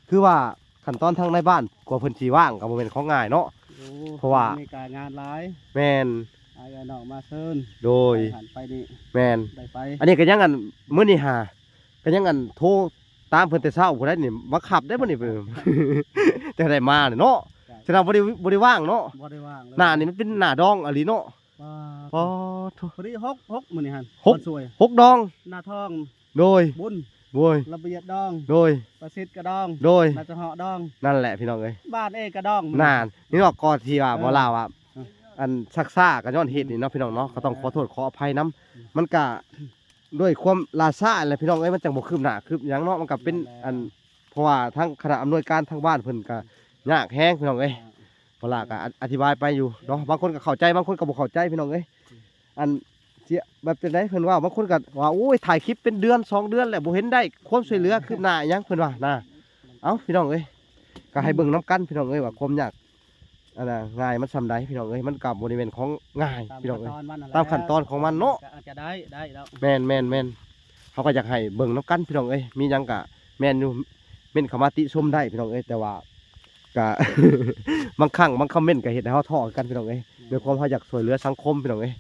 ຄືວ່າຂັ້ນຕອນທາງໃນບ້ານກວ່າເພິ່ນຊິວ່າງກໍບໍ່ແມ່ນຂອງງ່າຍເນາະ ໂອ້ ເພາະວ່າມີການງານຫຼາຍ ແມ່ນ ອ້າຍເອື້ອຍນ້ອງມາເຊີນ ໂດຍ ໄປຫັ້ນໄປນີ້ ແມ່ນ ໄດ້ໄປ ອັນນີ້ກໍຍັງອັນ ມື້ນີ້ຫາ ກໍຍັງອັນໂທຕາມເພິ່ນແຕ່ເຊົ້າພຸ້ນໃດນີ້ ບັງຄັບໄດ້ມື້ນີ້ ຈັ່ງໄດ້ມານີ້ເນາະ ສະນັ້ນບໍ່ໄດ້ ບໍ່ໄດ້ວ່າງເນາະ ບໍ່ໄດ້ວ່າງເລີຍ ໜ້ານີ້ມັນເປັນໜ້າດອງອີ່ຫຼີເນາະ ວ່າ ປາໂທ້ ພໍດີຫົກ ຫົກມື້ນີ້ຫັ້ນ ຫົກ ບ່ອນຊ່ວຍ ຫົກດອງ ໜ້າທອງ ໂດຍ ບຸນ ໂດຍ ລະບຽດດອງ ໂດຍ ປະສິດກະດອງ ໂດຍ ລາຊະເຫາະດອງ ນັ້ນແຫຼະພີ່ນ້ອງເອີຍ ບ້ານເອກະດອງ ນັ້ນ ນີ້ເນາະ ກໍທີ່ວ່າ ເອີ ບໍ່ລາວວ່າ ເອີ ອັນຊັກຊ້າກໍຍ້ອນເຫດນີ້ເນາະ ພີ່ນ້ອງເນາະ ກໍຕ້ອງຂໍໂທດຂໍອະໄພນຳ ມັນກະດ້ວຍຄວາມລ່າຊ້າແຫຼະພີ່ນ້ອງເອີຍ ມັນຈັ່ງບໍ່ຄືບໜ້າຄືບຫຍັງເນາະ ມັນກະເປັນ ນັ້ນແຫຼະ ອັນ ເພາະວ່າທາງຄະນະອຳນວຍການທາງບ້ານເພິ່ນກະຍາກແຮງພີ່ນ້ອງເອີຍ ເອີ ບໍ່ລາວກໍອະ ອະທິບາຍໄປຢູ່ເນາະ ບາງຄົນກໍເຂົ້າໃຈ ບາງຄົນກໍບໍ່ເຂົ້າໃຈພີ່ນ້ອງເອີຍ ອັນ ເສຍ ແບບຈັ່ງໃດເພິ່ນເວົ້າ ບາງຄົນກໍວ່າ ໂອ້ຍ ຖ່າຍຄລິບເປັນເດືອນສອງເດືອນແລ້ວ ບໍ່ເຫັນໄດ້ຄວາມຊ່ວຍເຫຼືອຄືບໜ້າຫຍັງ ເພິ່ນວ່ານະ ເອົ້າ ພີ່ນ້ອງເອີຍ ກໍໃຫ້ເບິ່ງນຳກັນພີ່ນ້ອງເອີຍ ວ່າຄວາມຍາກ ອັນນ່າ ງ່າຍມັນສ່ຳໃດພີ່ນ້ອງເອີຍ ມັນກໍບໍ່ໄດ້ແມ່ນຂອງງ່າຍ ຕາມ ພີ່ນ້ອງເອີຍ ຂັ້ນຕອນມັນນັ້ນແຫຼະ ຕາມຂັ້ນຕອນຂອງມັນເນາະ ກໍອາດຈະໄດ້ ໄດ້ດອກ ແມ່ນໆໆ ເຮົາກໍຢາກໃຫ້ເບິ່ງນຳກັນພີ່ນ້ອງເອີຍ ມີຫຍັງກໍແມ່ນຢູ່ ເມັ້ນເຂົ້າມາຕິຊົມໄດ້ພີ່ນ້ອງເອີຍ ແຕ່ວ່າ ກະ ບາງຄັ້ງບາງຄອມເມັນກະເຮັດໃຫ້ເຮົາທໍ້ຄືກັນພີ່ນ້ອງເອີຍ ແມ່ນ ໃນຄວາມເຮົາຢາກຊ່ວຍເຫຼືອສັງຄົມພີ່ນ້ອງເອີຍ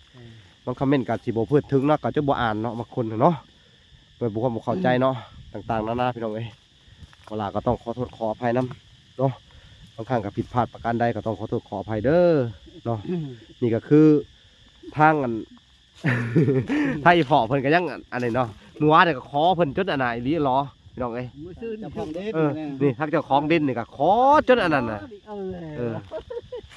ແມ່ນ ບາງຄອມເມັນກະຊິບໍ່ເພິດເຖິງເນາະ ກະຈະບໍ່ອ່ານເນາະ ບາງຄົນຫັ້ນເນາະ ໂດຍບໍ່ ຄວາມບໍ່ເຂົ້າໃຈເນາະ ອືມ ຕ່າງໆນານາພີ່ນ້ອງເອີຍ ເວລາກໍຕ້ອງຂໍໂທດຂໍອະໄພນຳເນາະ ບາງຄັ້ງກໍຜິດພາດປະການໃດກໍຕ້ອງຂໍໂທດຂໍອະໄພເດີເນາະ ອືມ ນີ້ກໍຄືທາງອັນ ທາງອີ່ພໍ່ເພິ່ນກໍຍັງອັນ ອັນນີ້ເນາະ ມື້ວານນີ້ກໍຂໍເພິ່ນຈົນອັນນ່າອີ່ຫຼີຫຼໍ ພີ່ນ້ອງເອີຍ ມື້ຊືນ ເຈົ້າຂອງດິນ ເອີ ນີ້ ທາງເຈົ້າຂອງດິນນີ້ກໍຂໍຈົນອັນນັ້ນນະ ເອີ ເອີ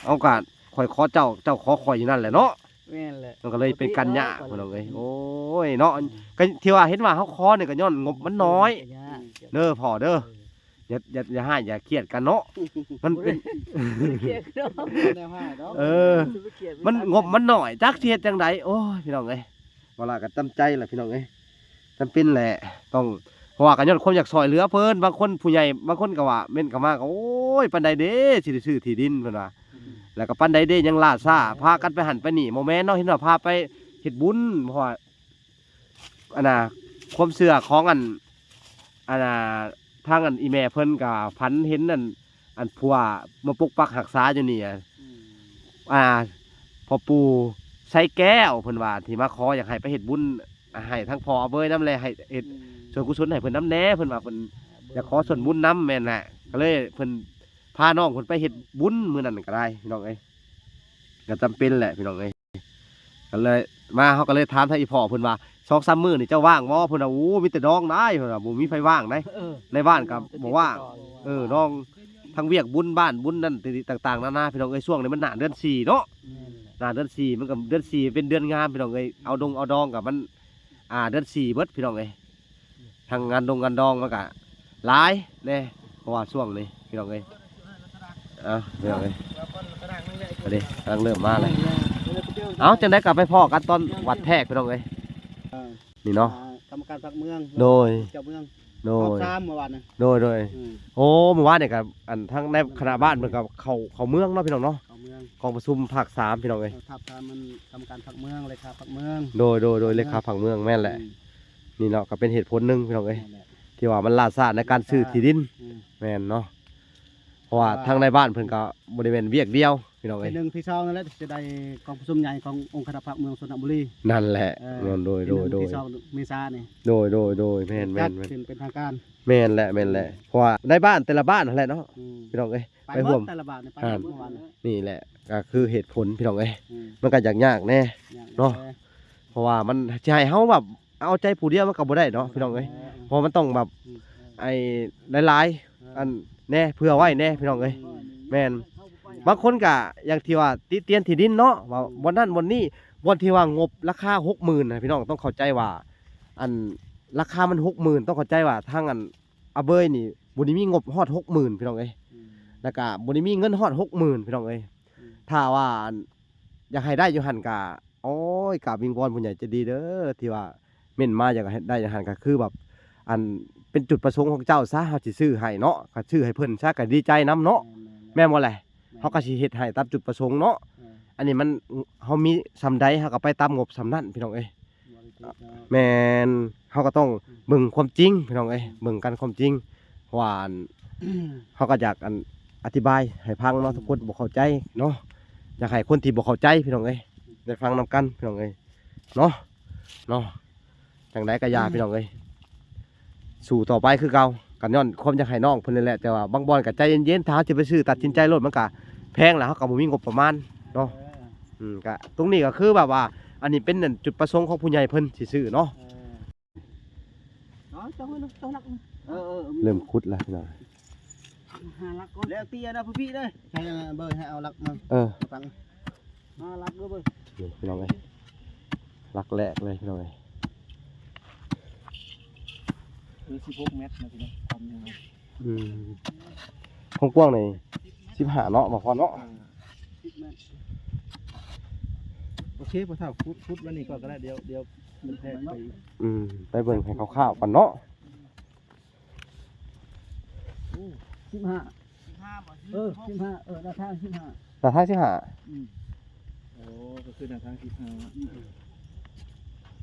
ເອົາກະຂ້ອຍຂໍເຈົ້າ ເຈົ້າຂໍຂ້ອຍຢູ່ນັ້ນແຫຼະເນາະ ແມ່ນແຫຼະ ມັນກໍເລີຍເປັນກັນຍາກພີ່ນ້ອງເອີຍ ໂອ້ຍເນາະ ກໍທີ່ວ່າເຫັນວ່າເຮົາຂໍນີ້ກໍຍ້ອນງົບມັນໜ້ອຍເດີພໍ່ເດີ ເອີ ຢ່າ ຢ່າ ຢ່າຮ້າຍຢ່າຄຽດກັນເນາະ ມັນເປັນ ບໍ່ໄດ້ຄຽດເນາະ ແນວຮ້າຍດອກ ເອີ ມັນງົບມັນໜ້ອຍ ຈັກຊິເຮັດຈັ່ງໃດ ໂອ້ຍ ພີ່ນ້ອງເອີຍ ເວລາກໍຈຳໃຈແຫຼະພີ່ນ້ອງເອີຍ ຈຳເປັນແຫຼະ ຕ້ອງ ເພາະວ່າກໍຍ້ອນຄວາມຢາກຊ່ອຍເຫຼືອເພິ່ນ ບາງຄົນຜູ້ໃຫຍ່ ບາງຄົນກໍວ່າ ເມັ້ນເຂົ້າມາກໍ ໂອ້ຍ ປານໃດເດ້ ຊິໄດ້ຊື້ທີ່ດິນ ເພິ່ນວ່າ ອືມ ແລ້ວກໍປານໃດເດ້ ຍັງລ່າຊ້າ ອືມ ພາກັນໄປຫັ້ນໄປນີ້ ບໍ່ແມ່ນເນາະ ເຫັນວ່າພາໄປເຮັດບຸນ ເພາະວ່າ ອັນນ່າ ຄວາມເຊື່ອຂອງອັນ ອັນນ່າ ທາງອັນອີ່ແມ່ເພິ່ນກໍຝັນເຫັນອັນ ອັນຜົວມາປົກປັກຮັກສາຢູ່ນີ້ ອືມ ອ່າ ພໍ່ປູ່ໄຊແກ້ວ ເພິ່ນວ່າທີ່ມາຂໍຢາກໃຫ້ໄປເຮັດບຸນ ໃຫ້ທັງພໍ່ອາເບີຍນຳ ແລະ ໃຫ້ເຮັດ ອືມ ສ່ວນກຸສົນໃຫ້ເພິ່ນນຳແດ່ ເພິ່ນວ່າເພິ່ນຢາກຂໍສ່ວນບຸນນຳ ແມ່ນແຫຼະ ກໍເລີຍເພິ່ນພານ້ອງເພິ່ນໄປເຮັດບຸນມື້ນັ້ນກໍໄດ້ ພີ່ນ້ອງເອີຍ ກໍຈຳເປັນແຫຼະ ພີ່ນ້ອງເອີຍ ກໍເລີຍມາ ເຮົາກໍເລີຍຖາມທາງອີ່ພໍ່ເພິ່ນວ່າ ສອງສາມມື້ນີ້ເຈົ້າວ່າງບໍ່? ເພິ່ນວ່າ ໂອ້ ມີແຕ່ດອງໄດ໋ ເພິ່ນວ່າ ບໍ່ມີໃຜວ່າງໄດ໋ ເອີ ໃນບ້ານກໍບໍ່ວ່າງ ເອີ ດອງ ທັງວຽກບຸນບ້ານບຸນນັ້ນຕ່າງໆນານາ ພີ່ນ້ອງເອີຍ ຊ່ວງນີ້ມັນໜ້າເດືອນສີ່ເນາະ ແມ່ນແຫຼະ ໜ້າເດືອນສີ່ ມັນກໍເດືອນສີ່ເປັນເດືອນງາມ ພີ່ນ້ອງເອີຍ ອືມ ເອົາດົງເອົາດອງກໍມັນ ອ່າ ເດືອນສີ່ເບິດ ພີ່ນ້ອງເອີຍ ທັງງານດົງງານດອງມັນກະຫຼາຍແດ່ ເພາະວ່າຊ່ວງນີ້ພີ່ນ້ອງເອີຍ ເອົາ ພີ່ນ້ອງເອີຍ ອັນນີ້ກຳລັງເລີ່ມມາແລ້ວ ເອົາ ຈັ່ງໃດກໍໄປພໍ້ກັນຕອນວັດແທກ ພີ່ນ້ອງເອີຍ ເອີ ນີ້ເນາະ ອ່າ ກຳມະການພັກເມືອງ ໂດຍ ເຈົ້າເມືອງ ໂດຍ ຮອບສາມມື້ວານນີ້ ໂດຍ ໂດຍ ອືມ ໂອ້ ມື້ວານນີ້ກໍ ອັນ ທາງໃນຄະນະບ້ານເພິ່ນກໍເຂົ້າ ເຂົ້າເມືອງເນາະ ພີ່ນ້ອງເນາະ ເຂົ້າເມືອງ ກອງປະຊຸມພາກສາມ ພີ່ນ້ອງເອີຍ ເອີ ທາບທາມມັນກຳມະການພັກເມືອງ ເລຂາພັກເມືອງ ໂດຍ ໂດຍ ໂດຍ ເລຂາພັກເມືອງ ແມ່ນແຫຼະ ອືມ ນີ້ເນາະ ກໍເປັນເຫດຜົນໜຶ່ງ ພີ່ນ້ອງເອີຍ ແມ່ນແຫຼະ ທີ່ວ່າມັນລ່າຊ້າໃນການຊື້ທີ່ດິນ ອືມ ແມ່ນເນາະ ເພາະວ່າ ອ່າ ທາງນາຍບ້ານເພິ່ນກໍບໍ່ໄດ້ແມ່ນວຽກດຽວ ພີ່ນ້ອງເອີຍ ທີໜຶ່ງ ທີສອງນັ້ນແຫຼະ ຈະໄດ້ກອງປະຊຸມໃຫຍ່ຂອງອົງຄະນະພັກເມືອງຊົນນະບູລີ ນັ້ນແຫຼະ ເອີ ໂດຍ ໂດຍ ທີໜຶ່ງ ໂດຍ ທີສອງ ເມສານີ້ ໂດຍ ໂດຍ ໂດຍ ແມ່ນ ແມ່ນ ຈັດຂຶ້ນເປັນທາງການ ແມ່ນແຫຼະ ແມ່ນແຫຼະ ອືມ ເພາະວ່ານາຍບ້ານແຕ່ລະບ້ານຫັ້ນແຫຼະເນາະ ອືມ ພີ່ນ້ອງເອີຍ ໄປຮ່ວມ ແຕ່ລະບ້ານໄປຮ່ວມ ນີ້ແຫຼະ ກໍຄືເຫດຜົນ ພີ່ນ້ອງເອີຍ ອືມ ມັນກໍຢາກຍາກແດ່ ຍາກແດ່ ເນາະ ເພາະວ່າມັນຊິໃຫ້ເຮົາແບບ ເອົາໃຈຜູ້ດຽວມັນກໍບໍ່ໄດ້ເນາະ ພີ່ນ້ອງເອີຍ ເພາະມັນຕ້ອງແບບ ອືມ ໄອ້ຫຼາຍໆ ເອີ ອັນແດ່ ເຜື່ອໄວ້ແດ່ ພີ່ນ້ອງເອີຍ ອືມ ແມ່ນ ບາງຄົນກໍຢ່າງທີ່ວ່າຕິຕຽນທີ່ດິນເນາະ ວ່າ ອືມ ບ່ອນນັ້ນບ່ອນນີ້ ບ່ອນທີ່ວ່າງົບລາຄາຫົກໝື່ນນະ ພີ່ນ້ອງຕ້ອງເຂົ້າໃຈວ່າ ອັນລາຄາມັນຫົກໝື່ນ ຕ້ອງເຂົ້າໃຈວ່າທາງອັນອາເບີຍນີ້ບໍ່ໄດ້ມີງົບຮອດຫົກໝື່ນ ພີ່ນ້ອງເອີຍ ອືມ ແລ້ວກໍບໍ່ໄດ້ມີເງິນຮອດຫົກໝື່ນ ພີ່ນ້ອງເອີຍ ອືມ ຖ້າວ່າອັນ ຢາກໃຫ້ໄດ້ຢູ່ຫັ້ນກໍ ໂອ້ຍ ກາບວິງວອນຜູ້ໃຫຍ່ໃຈດີເດີ ທີ່ວ່າເມັ້ນມາຢາກໃຫ້ໄດ້ຫັ້ນ ກໍຄືແບບ ອັນເປັນຈຸດປະສົງຂອງເຈົ້າຊະ ເຮົາຊິຊື້ໃຫ້ເນາະ ກໍຊື້ໃຫ້ເພິ່ນຊະ ກໍດີໃຈນຳເນາະ ແມ່ນໆ ແມ່ນບໍ່ແຫຼະ ແມ່ນ ເຮົາກໍຊິເຮັດໃຫ້ຕາມຈຸດປະສົງເນາະ ເອີ ອັນນີ້ມັນ ເຮົາມີສ່ຳໃດ ເຮົາກໍໄປຕາມງົບສ່ຳນັ້ນ ພີ່ນ້ອງເອີຍ ບໍ່ໄດ້ຕິດເນາະ ແມ່ນ ເຮົາກໍຕ້ອງ ອືມ ເບິ່ງຄວາມຈິງ ພີ່ນ້ອງເອີຍ ອືມ ເບິ່ງກັນຄວາມຈິງ ເພາະວ່າ ອັນ ເຮົາກໍຢາກ ອັນ ອະທິບາຍໃຫ້ຟັງເນາະ ອືມ ທຸກຄົນບໍ່ເຂົ້າໃຈເນາະ ຢາກໃຫ້ຄົນທີ່ບໍ່ເຂົ້າໃຈ ພີ່ນ້ອງເອີຍ ໄດ້ຟັງນຳກັນ ພີ່ນ້ອງເອີຍ ເນາະ ເນາະ ຈັ່ງໃດກໍຢ່າ ອືມ ພີ່ນ້ອງເອີຍ ສູ້ຕໍ່ໄປຄືເກົ່າ ກໍຍ້ອນຄວາມຢາກໃຫ້ນ້ອງເພິ່ນນີ້ແຫຼະ ແຕ່ວ່າບາງບ່ອນກໍໃຈເຢັນໆ ຖ້າເຮົາຊິໄປຊື້ຕັດສິນໃຈໂລດ ມັນກໍແພງ ແລ້ວເຮົາກໍບໍ່ມີງົບປະມານເນາະ ເອີ ອືມ ກໍຕົງນີ້ກໍຄືແບບວ່າ ອັນນີ້ເປັນອັນຈຸດປະສົງຂອງຜູ້ໃຫຍ່ເພິ່ນຊິຊື້ເນາະ. ເອີ ເອົາເຈົ້າເນາະ ເຈົ້າຫຼັກ ເອີໆ ເລີ່ມຂຸດແລ້ວພີ່ນ້ອງ ຫາຫຼັກກ່ອນ ແລ້ວເຕີຍນະຜູ້ພີ່ເດີ ໃຫ້ເບີໃຫ້ເອົາຫຼັກມາ ເອີ ຕັ້ງ ມາຫຼັກເດີເບີ ນີ້ພີ່ນ້ອງເອີຍ ຫຼັກແລກເລີຍພີ່ນ້ອງເອີຍ ຄືສິບຫົກແມັດນະພີ່ນ້ອງ ຄວາມຍາວ ອືມ ຄວາມກວ້າງນີ້ສິບຫ້າເນາະ ບ່າວພອນເນາະ ເອີ ສິບແມັດ ໂອເຄ ພໍ່ເຖົ້າ ຂຸດ ຂຸດມານີ້ກ່ອນກໍໄດ້ ດຽວ ດຽວມັນແທກໄປອີກ ອືມ ໄປເບິ່ງໃຫ້ຄ່າວໆກ່ອນເນາະ ໂອ້ ສິບຫ້າ ສິບຫ້າບໍ່ ເອີ ສິບຫ້າ ເອີ ໜ້າທາງສິບຫ້າ ໜ້າທາງສິບຫ້າ ອືມ ໂອ້ ກໍຄືໜ້າທາງສິບຫ້າ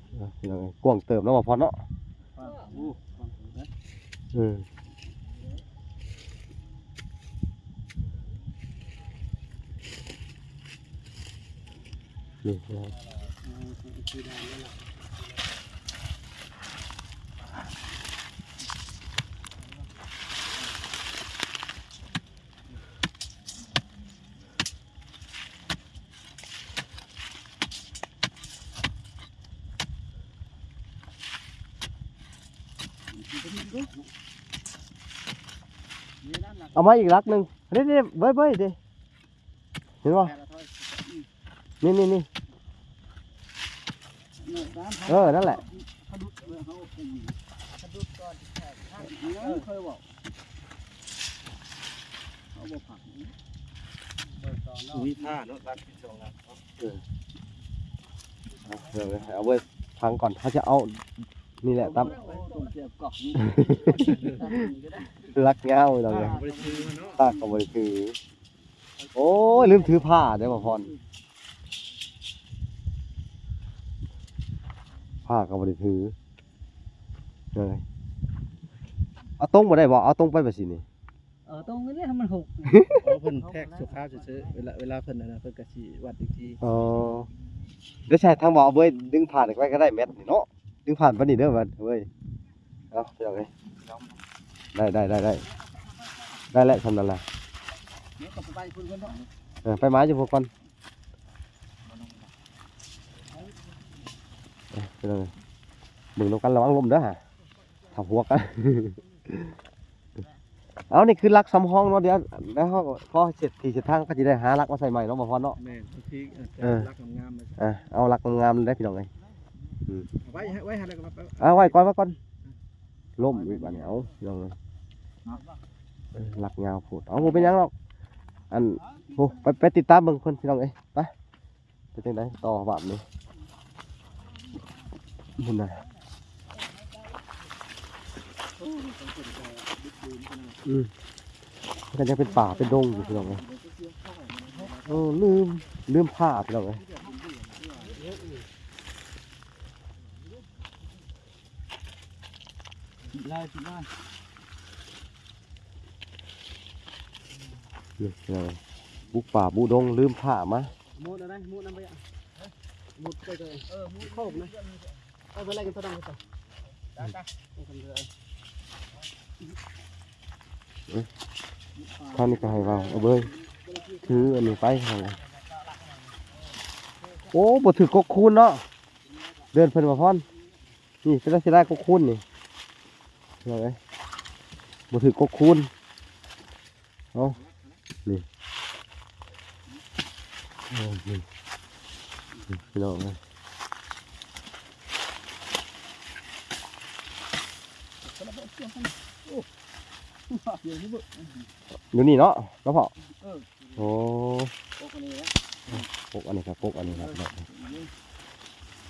ເອີ ພີ່ນ້ອງເອີຍ ກວ້າງເຕີບເນາະ ບ່າວພອນເນາະ ກວ້າງ ໂອ້ ກວ້າງເຕີບເດີ ເອີ ນີ້ ເອົາມາອີກຫຼັກໜຶ່ງ ເດ້ໆ ເບີຍໆ ເດ້ ເຫັນບໍ່? ນີ້ໆໆ ເອີ ນັ້ນແຫຼະ ມີທ່າເນາະ ລັກທີ່ສອງຫຼັກເນາະ ເອີ ເອົາເວີຍ ຟັງກ່ອນ ເຮົາຈະເອົາ ນີ້ແຫຼະ ຕຳ ລັກຍາວ ພີ່ນ້ອງເອີຍ ພາກກໍບໍ່ໄດ້ຖືເນາະ ພາກກໍບໍ່ໄດ້ຖື ໂອ້ຍ ລືມຖືຜ້າເດ້ ບ່າວພອນ ຜ້າກໍບໍ່ໄດ້ຖືເລີຍ ເອົາຕົງບໍ່ໄດ້ບໍ່? ເອົາຕົງໄປແບບຊີ້ນີ້ ເອີ ຕົງນີ້ແຫຼະ ມັນຫົກ ເອີ ເພິ່ນແທກຊົ່ວຄາວຊື່ໆ ເວລາ ເວລາເພິ່ນອັນນັ້ນ ເພິ່ນກໍຊິວັດອີກທີ ອໍ ດຽວໃຊ້ທາງບ່າວເວີຍດຶງຜ່ານໄປກໍໄດ້ແມັດນີ້ເນາະ ດຶງຜ່ານໄປນີ້ເດີ ເວີຍ ເອົາ ພີ່ນ້ອງເອີຍ ໄດ້ ໄດ້ ໄດ້ ໄດ້ ໄດ້ແລ້ວ ສ່ຳນັ້ນລະ ເອີ ໄປມາຢູ່ພຸ້ນກ່ອນ ເອີ ພີ່ນ້ອງເອີຍ ເບິ່ງນຳກັນ ລະວັງລົ້ມເດີ ຫາ ທັບຫົວກັນ ເອົາ ນີ້ຄືຫຼັກສຳຮອງເນາະ ດຽວ ແລ້ວເຮົາກໍພໍເສັດທີ່ເສັດທາງ ກໍຊິໄດ້ຫາຫຼັກມາໃສ່ໃໝ່ເນາະ ບ່າວພອນເນາະ ແມ່ນ ບາງທີ ເອີ ເອົາຫຼັກງາມໆ ເອີ ເອົາຫຼັກງາມໆເດ້ ພີ່ນ້ອງເອີຍ ອືມ ເອົາໄວ້ ໄວ້ ໄວ້ໃຫ້ແລ້ວກໍມາ ເອົາໄວ້ກ່ອນ ໄວ້ກ່ອນ ລົ້ມອີກບາດນີ້ ເອົາ ພີ່ນ້ອງເອີຍ ເອີ ຫຼັກຍາວໂພດ ເອົາ ບໍ່ເປັນຫຍັງດອກ ອັນ ໂອ້ ໄປ ໄປຕິດຕາມເບິ່ງເພິ່ນ ພີ່ນ້ອງເອີຍ ໄປ ເປັນຈັ່ງໃດຕໍ່ບາດນີ້ ພຸ້ນນະ ອືມ ມັນກໍຍັງເປັນປ່າເປັນດົງຢູ່ ພີ່ນ້ອງເອີຍ ໂອ້ ລືມ ລືມຜ້າ ພີ່ນ້ອງເອີຍ ໄລ່ ໄລ່ ນີ້ພີ່ນ້ອງ ບຸກປ່າບຸດົງ ລືມຜ້າມາ ໝົດແລ້ວນະ ໝົດນຳໄປ ໝົດໄປກໍ ເອີ ໝົດ ເຂົ້ານະ ເອົາໄປໄລ່ກັນເທົ່ານັ້ນ ເອີ ທາງນີ້ກໍໃຫ້ວ່າ ເອົາເບິ່ງ ຖືອັນນີ້ໄປ ໂອ້ ບໍ່ຖືກກົກຄູນເນາະ ເດີ່ນເພິ່ນ ບ່າວພອນ ນີ້ເປັນລັກສະນະກົກຄູນນີ້ ພີ່ນ້ອງເອີຍ ບໍ່ຖືກກົກຄູນ ເອົາ ນີ້ ໂອ້ ນີ້ ນີ້ ພີ່ນ້ອງເອີຍ ຢູ່ນີ້ເນາະ ເນາະພໍ່ ເອີ ໂອ້ ກົກອັນນີ້ນະ ກົກອັນນີ້ກໍກົກອັນນີ້ນະ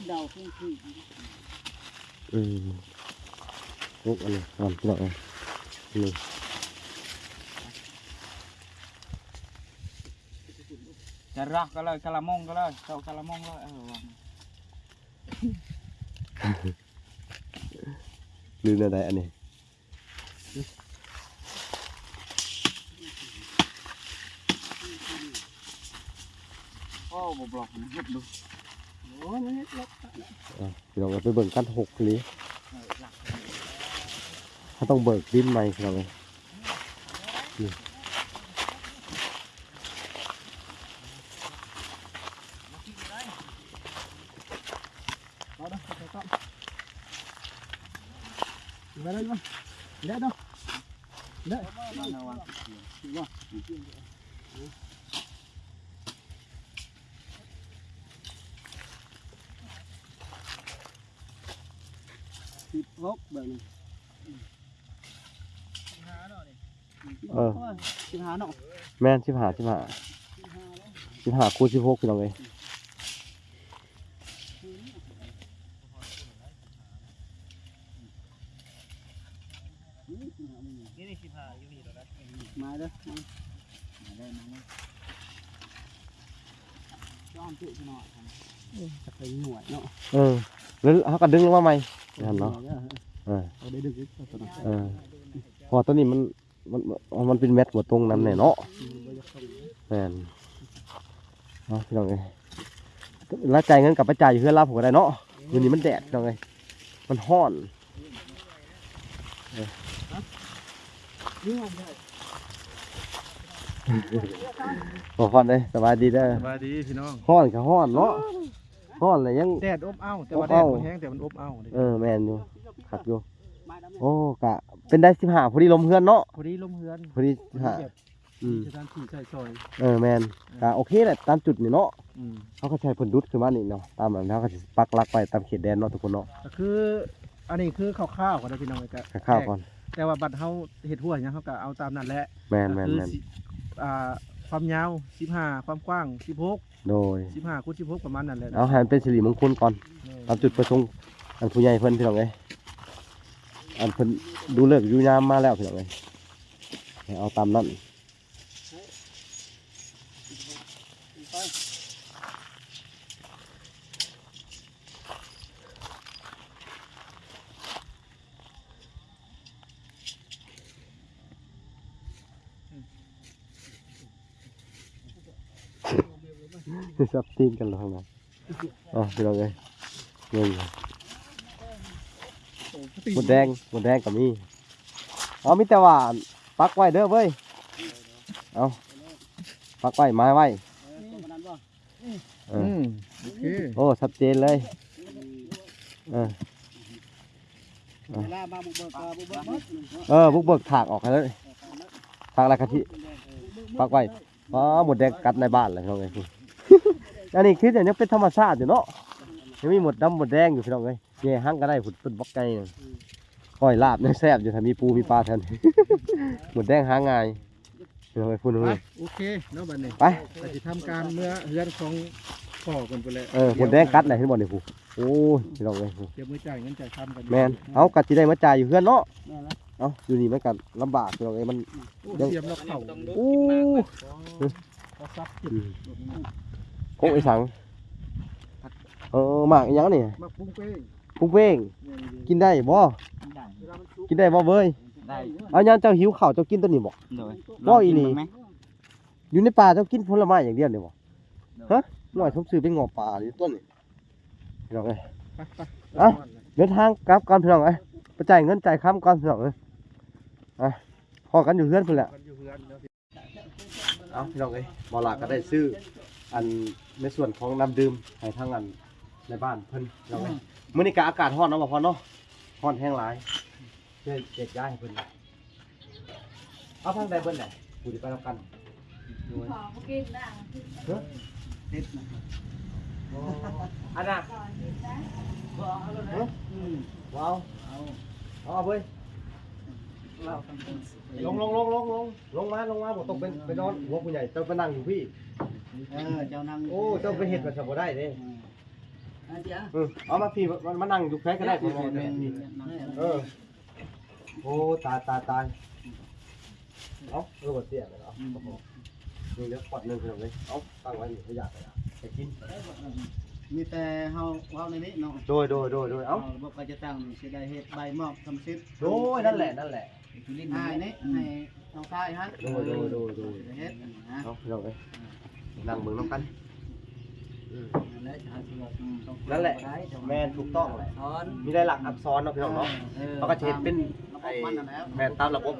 ເດົາເພິ່ນຄື ອືມ ກົກອັນນີ້ກ່ອນ ພີ່ນ້ອງເອີຍ ນີ້ ຈະລັກກໍເລີຍ ກະລະມົງກໍເລີຍ ເຈົ້າກະລະມົງເລີຍ ເອີ ວ່າ ລືມແນວໃດອັນນີ້ ໂອ້ ບໍ່ບລັອກ ເຮັດດູ ໂອ້ ມັນເຮັດລັອກ ອ່ະ ພີ່ນ້ອງເອີຍ ໄປເບິ່ງກັນ ຫົກອີ່ຫຼີ ເຮົາຕ້ອງເບີກດິນໃໝ່ ພີ່ນ້ອງເອີຍ ນີ້ ໄດ້ເນາະ ໄດ້ເນາະ ໄດ້ ສິບຫົກ ເບິ່ງ ເອີ ສິບຫ້າເນາະ ແມ່ນ ສິບຫ້າ ສິບຫ້າ ສິບຫ້າ ຄູນ ສິບຫົກ ພີ່ນ້ອງເອີຍ. ນີ້ ນີ້ ສິບຫ້າ ຢູ່ນີ້ແລ້ວນະ ມາເດີ ມາເດີ ມາເດີ ຈອມຈຸພີ່ນ້ອງ ເອີ ຈັກໄປຫຍວດເນາະ ເອີ ແລ້ວເຮົາກໍດຶງລົງມາໃໝ່ ຫັ້ນເນາະ ເອີ ເອີ ເອົາໄດ້ດຶງອີກຕົວນັ້ນ ເອີ ເພາະວ່າຕົວນີ້ມັນ ມັນ ມັນເປັນແມັດບໍ່ຕົງນຳແນ່ເນາະ ອືມ ບໍ່ຢາກຕົງ ແມ່ນ ເອົາ ພີ່ນ້ອງເອີຍ ລາວຈ່າຍເງິນກັບໄປຈ່າຍຢູ່ເຮືອນລາວພຸ້ນກໍໄດ້ເນາະ ມື້ນີ້ມັນແດດ ພີ່ນ້ອງເອີຍ ມັນຮ້ອນ ເອີ ບໍ່ພອນເດ້ ສະບາຍດີເດີ ສະບາຍດີພີ່ນ້ອງ ຮ້ອນກໍຮ້ອນເນາະ ຮ້ອນແລ້ວຍັງ ແດດອົບເອົ້າ ແຕ່ວ່າແດດບໍ່ແຮງ ແຕ່ມັນອົບເອົ້າເດ້ ເອີ ແມ່ນຢູ່ ຄັກຢູ່ ໂອ້ ກະເປັນໄດ້ສິບຫ້າ ພໍດີລົມເຮືອນເນາະ ພໍດີລົມເຮືອນ ພໍດີສິບຫ້າ ແບບ ອືມ ສະຖານທີ່ໃຊ້ສອຍ ເອີ ແມ່ນ ເອີ ກະໂອເຄແຫຼະ ຕາມຈຸດນີ້ເນາະ ອືມ ເຮົາກໍໃຊ້ເພິ່ນດຸດຂຶ້ນມານີ້ເນາະ ຕາມນັ້ນເຮົາກໍຊິປັກຫຼັກໄວ້ຕາມເຂດແດນເນາະ ທຸກຄົນເນາະ ກໍຄື ອັນນີ້ຄືຄ່າວໆ ກໍໄດ້ພີ່ນ້ອງ ກໍຄ່າວໆ ກ່ອນ ແຕ່ວ່າບັດເຮົາເຮັດຮົ້ວຫຍັງ ເຮົາກໍເອົາຕາມນັ້ນແຫຼະ ແມ່ນໆໆ ກໍຄືຊິ ອ່າ ຄວາມຍາວສິບຫ້າ ຄວາມກວ້າງສິບຫົກ ໂດຍ ສິບຫ້າ ຄູນ ສິບຫົກ ປະມານນັ້ນແຫຼະ ເອົາໃຫ້ມັນເປັນສິລິມົງຄຸນກ່ອນ ແມ່ນ ຕາມຈຸດປະສົງ ອັນຜູ້ໃຫຍ່ເພິ່ນ ພີ່ນ້ອງເອີຍ ອັນເພິ່ນດູເລີກດູຍາມມາແລ້ວ ພີ່ນ້ອງເອີຍ ໃຫ້ເອົາຕາມນັ້ນ ຈັບຕີນກັນແລ້ວທາງນັ້ນ ເອົາ ພີ່ນ້ອງເອີຍ ເບິ່ງ ໂອ້ ມດແດງ ມດແດງກໍມີ ເອົາ ມີແຕ່ວ່າປັກໄວ້ເດີເວີຍ ເອົາ ປັກໄວ້ ໝາຍໄວ້ ເອີ ອືມ ໂອເຄ ໂອ້ ຊັດເຈນເລີຍ ເອີ ເວລາມາບຸກເບີກກໍບຸກເບີກໝົດ ເອີ ບຸກເບີກຖາກອອກໃຫ້ເລີຍ ຖາກແລ້ວກະທິປັກໄວ້ ອໍ ມົດແດງກັດໃນບ້ານແລ້ວ ພີ່ນ້ອງເອີຍ ອັນນີ້ຄືຍັງເປັນທຳມະຊາດຢູ່ເນາະ ຍັງມີມົດດຳມົດແດງຢູ່ ພີ່ນ້ອງເອີຍ ແຍ່ຮັງກໍໄດ້ພຸ້ນ ຕົ້ນບັກໃຫຍ່ ອືມ ກ້ອຍລາບຍັງແຊບຢູ່ ຖ້າມີປູມີປາແຖວນີ້ ມົດແດງຫາງ່າຍ ພີ່ນ້ອງເອີຍ ພຸ້ນ ໄປ ໂອເຄເນາະ ບັດນີ້ ໄປ ກໍຊິທຳການເມືອເຮືອນຂອງພໍ່ເພິ່ນພຸ້ນແຫຼະ ເອີ ມົດແດງກັດນະ ເຫັນບໍ່ນີ້ ຜູ້ ໂອ້ຍ ພີ່ນ້ອງເອີຍ ຕຽມມື້ຈ່າຍເງິນຈ່າຍຄຳກັນ ແມ່ນ ເຮົາກໍຊິໄດ້ມາຈ່າຍຢູ່ເຮືອນເນາະ ແມ່ນແລ້ວ ເອົ້າ ຢູ່ນີ້ມັນກໍລຳບາກ ພີ່ນ້ອງເອີຍ ມັນ ໂອ້ ຕຽມແລ້ວເຂົ້າ ໂອ້ ກໍສັບ ອືມ ໂອ້ ອີຫຍັງ ເອີ ໝາກອີຫຍັງນີ້ ໝາກປຸງເປ້ງ ປຸງເປ້ງ ແມ່ນຢູ່ ກິນໄດ້ບໍ່ ກິນໄດ້ ກິນໄດ້ບໍ່ເວີຍ ໄດ້ ເອົາ ຍາມເຈົ້າຫິວເຂົ້າເຈົ້າກິນຕົວນີ້ບໍ່ ໂດຍ ເວົ້າອີ່ຫຼີ ລອງກິນເບິ່ງແມ ຢູ່ໃນປ່າເຈົ້າກິນຜົນລະໄມ້ຢ່າງດຽວນີ້ບໍ່ ໂດຍ ຮະ ນ້ອຍສົມຊື່ເປັນເງາະປ່າຢູ່ຕົ້ນນີ້ ພີ່ນ້ອງເອີຍ ໄປ ໄປ ເອົ້າ ເດີນທາງກັບກ່ອນ ພີ່ນ້ອງເອີຍ ໄປຈ່າຍເງິນຈ່າຍຄຳກ່ອນ ພີ່ນ້ອງເອີຍ ອ່ະ ພໍ້ກັນຢູ່ເຮືອນພຸ້ນແຫຼະ ພໍ້ກັນຢູ່ເຮືອນເນາະ ເອົ້າ ພີ່ນ້ອງເອີຍ ບໍ່ຫຼາກໍໄດ້ຊື້ ອັນ ໃນສ່ວນຂອງນ້ຳດື່ມໃຫ້ທາງ ອັນ ໃນບ້ານເພິ່ນ ພີ່ນ້ອງເອີຍ ອືມ ມື້ນີ້ກໍອາກາດຮ້ອນເນາະ ບໍ່ພອນເນາະ ຮ້ອນແຮງຫຼາຍ ເພື່ອແຈກຢາຍໃຫ້ເພິ່ນ ເອົາທາງໃດເບິດແຫຼະ ຜູ້ທີ່ໄປນຳກັນ ບໍ່ກິນນະ ເອີ ຕິດນະ ໂອ້ ອັນນ່າ ບໍ່ເອົາ ເອີ ອືມ ບໍ່ເອົາ ເອົາ ເອົາເວີຍ ລົງ ລົງ ລົງ ລົງ ລົງ ລົງມາ ລົງມາ ບໍ່ຕ້ອງໄປ ໄປນອນຫົວຜູ້ໃຫຍ່ ເຈົ້າໄປນັ່ງຢູ່ພີ້ ເອີ ເຈົ້ານັ່ງ ໂອ້ ເຈົ້າໄປເຮັດມັນຊະບໍ່ໄດ້ເດ້ ເອີ ເອີ ເອົາມາພີ້ ມາ ມານັ່ງຢູ່ໃສກໍໄດ້ ແມ່ນ ແມ່ນ ເອີ ໂອ້ ຕາຍ ຕາຍ ຕາຍ ເອົ້າ ເອີ ບໍ່ເສຍແລ້ວເນາະ ອືມ ນີ້ເຫຼືອຂວດໜຶ່ງ ພີ່ນ້ອງເອີຍ ເອົາ ຕັ້ງໄວ້ນີ້ ບໍ່ຢາກ ບໍ່ຢາກ ໃຫ້ກິນ ມີແຕ່ເຮົາເວົ້າໃນນີ້ເນາະ ໂດຍ ໂດຍ ໂດຍ ໂດຍ ເອົ້າ ເອີ ບໍ່ກໍຈະຕັ້ງ ຊິໄດ້ເຮັດໃບມອບຄຳສິດ ໂດຍ ນັ້ນແຫຼະ ນັ້ນແຫຼະ ອ້າຍນີ້ ໃຫ້ນ້ອງຊາຍຫັ້ນ ໂດຍ ໂດຍ ໂດຍ ໂດຍ ຊິໄດ້ເຮັດ ເນາະ ພີ່ນ້ອງເອີຍ ນັ່ງເບິ່ງນຳກັນ ອືມ ນັ້ນແຫຼະ ນັ້ນແຫຼະ ແມ່ນ ຖືກຕ້ອງແຫຼະ ມີລາຍລັກອັກສອນເນາະ ພີ່ນ້ອງເນາະ ເອີ ເຮົາກໍຈະເຮັດເປັນ ລະບົບມັນນັ້ນແຫຼະ ແມ່ນ ຕາມລະບົບ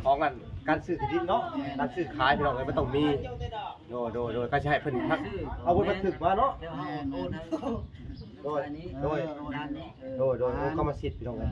ຂອງອັນ ການຊື້ທີ່ດິນເນາະ ແມ່ນ ການຊື້ຂາຍ ພີ່ນ້ອງເອີຍ ມັນຕ້ອງມີ ໂດຍ ໂດຍ ໂດຍ ກໍຊິໃຫ້ເພິ່ນທັກ ເອົາບົດບັນທຶກມາເນາະ ແມ່ນ ໂດຍ ໂດຍ ໂດຍ ໂດຍ ໂດຍ ກຳມະສິດ ພີ່ນ້ອງເອີຍ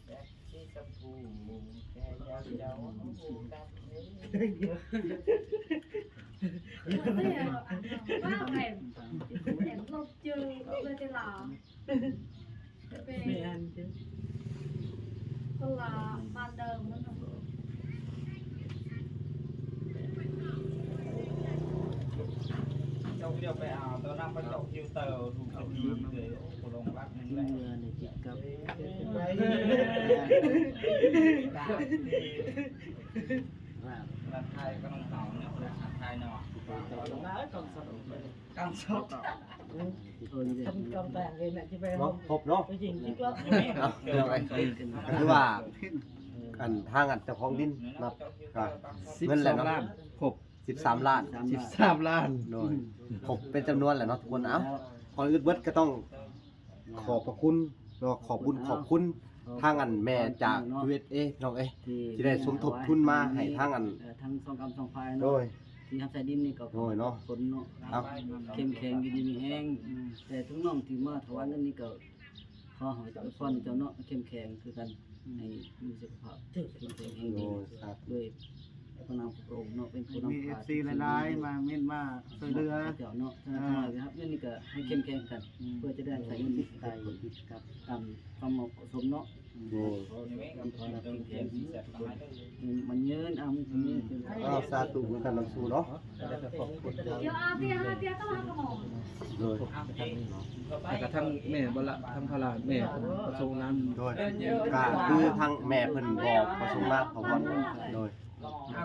ແບບສີຊຳພູ ແຕ່ຢາກເຈົ້າຮູ້ກັບເດີ. ວ່າແອບ ແອບລົບຈື່ເລີຍຕິລະ. ເປັນ ແມ່ນເດີ ຄົນລະບ້ານເດີມນັ້ນນະ. ເຈົ້າດຽວໄປເອົາຕອນນັ້ນໄປເຈາະຟິວເຕີດູກະດີເລີຍ. ໂອ້ ບໍ່ລົງລັດໜຶ່ງແລ້ວ ເມື່ອໃນຈິດກັບ ລັດໄທກໍຕ້ອງເອົາເນາະ ລັດໄທເນາະ. ກາງສົດ ເນາະ ຄົບເນາະ ເອົາ ຄືວ່າ ອັນ ທາງ ອັນ ເຈົ້າຂອງດິນເນາະ ກໍເງິນແຫຼະເນາະ ຄົບສິບສາມລ້ານ ສິບສາມລ້ານ ໂດຍ ຄົບເປັນຈຳນວນແຫຼະເນາະທຸກຄົນ. ເອົາ ກ່ອນອື່ນເບິດກໍຕ້ອງ ຂອບພະຄຸນເນາະ ຂອບບຸນຂອບຄຸນທາງ ອັນ ແມ່ຈາກ ຢູເອສເອ ພີ່ນ້ອງເອີຍ ທີ່ໄດ້ສົມທົບທຶນມາໃຫ້ທາງ ອັນ ເອີ ທັງສອງກຳສອງຝ່າຍເນາະ ໂດຍ ທີ່ຮັບໃຊ້ດິນນີ້ກໍ ໂດຍເນາະ ຄົນເນາະ ເອົາ ເຂັ້ມແຂງ ຢູ່ດີມີແຮງ. ແຕ່ທັງນ້ອງທີ່ມາຖວາຍເງິນນີ້ກໍ ຂໍໃຫ້ອວຍພອນເຈົ້າເນາະ ເຂັ້ມແຂງຄືກັນ ໃຫ້ມີສຸຂະພາບເຂັ້ມແຂງແຮງດີ ໂດຍ ສາທຸ ໂດຍພະນາມພະອົງເນາະ ເປັນຜູ້ນຳພາ ມີເອັຟຊີຫຼາຍໆ ມາເມັ້ນມາຊ່ວຍເຫຼືອເຈົ້າເນາະ. ຖ້າ ຖ້າໄດ້ຮັບເງິນນີ້ກໍໃຫ້ເຂັ້ມແຂງຄືກັນ ເພື່ອຈະໄດ້ໃຊ້ເງິນໄດ້ຕາມຄວາມເໝາະສົມເນາະ. ໂດຍ ຂໍໃຫ້ເຂັ້ມແຂງ ມັນຍືນ ເອົາ ເອົາ ສາທຸຄືກັນນຳສູ່ເນາະ. ໂດຍ ແລ້ວກໍທາງແມ່ບໍ່ລະ ທາງພະລານແມ່ເພິ່ນປະສົງນາມ ໂດຍ ກໍຄືທາງແມ່ເພິ່ນບໍ່ປະສົງນາມ ຂໍພອນ ໂດຍ.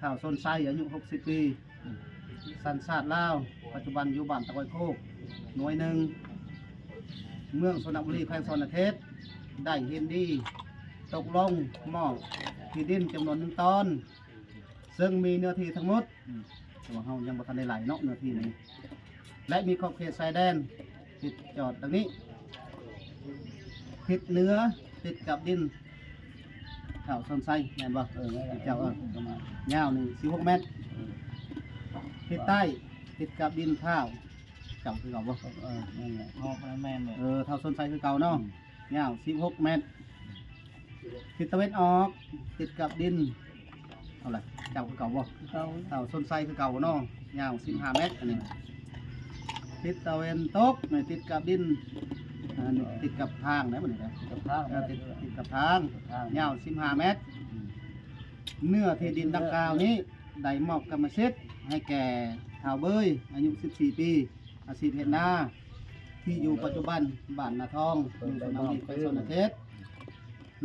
ທ້າວ ຊົນໄຊ ອາຍຸຫົກສິບປີ ສັນຊາດລາວ ປັດຈຸບັນຢູ່ບ້ານຕະກອຍໂຄກ ໜ່ວຍໜຶ່ງ ເມືອງຊົນນະບູລີ ແຂວງສະຫວັນນະເຂດ ໄດ້ເຫັນດີຕົກລົງມອບທີ່ດິນຈຳນວນໜຶ່ງຕອນ ເຊິ່ງມີເນື້ອທີ່ທັງໝົດ ອືມ ແຕ່ວ່າເຮົາຍັງບໍ່ທັນໄດ້ໄລ່ເນາະ ເນື້ອທີ່ນີ້ ແລະ ມີຂອບເຂດຊາຍແດນຕິດຈອດດັ່ງນີ້: ທິດເໜືອຕິດກັບດິນທ້າວ ຊົນໄຊ ແມ່ນບໍ່? ເອີ ແມ່ນແລ້ວ ເຈົ້າ ເອີ ຍາວນີ້ສິບຫົກແມັດ ເອີ ທິດໃຕ້ຕິດກັບດິນທ້າວ ເຈົ້າຄືເກົ່າບໍ່? ເອີ ແມ່ນແຫຼະ ເອີ ທ້າວຊົນໄຊຄືເກົ່າເນາະ ອືມ ຍາວສິບຫົກແມັດ ທິດຕາເວັນອອກຕິດກັບດິນ ເທົ່າໃດ? ເຈົ້າຄືເກົ່າບໍ່? ຄືເກົ່າ ເຈົ້າຊົນໄຊຄືເກົ່າເນາະ ຍາວສິບຫ້າແມັດ ອັນນີ້ ທິດຕາເວັນຕົກນີ້ຕິດກັບດິນ ອັນນີ້ຕິດກັບທາງໄດ໋ ບັດນີ້ນະ ຕິດກັບທາງ ເອີ ຕິດ ຕິດກັບທາງ ທາງ ຍາວສິບຫ້າແມັດ ອືມ ເນື້ອທີ່ດິນດັ່ງກ່າວນີ້ໄດ້ມອບກຳມະສິດໃຫ້ແກ່ທ້າວເບີຍ ອາຍຸສິບສີ່ປີ ອາຊີບເຮັດນາ ທີ່ຢູ່ປັດຈຸບັນບ້ານນາທອງ ເມືອງຊົນນະບູລີ ແຂວງສະຫວັນນະເຂດ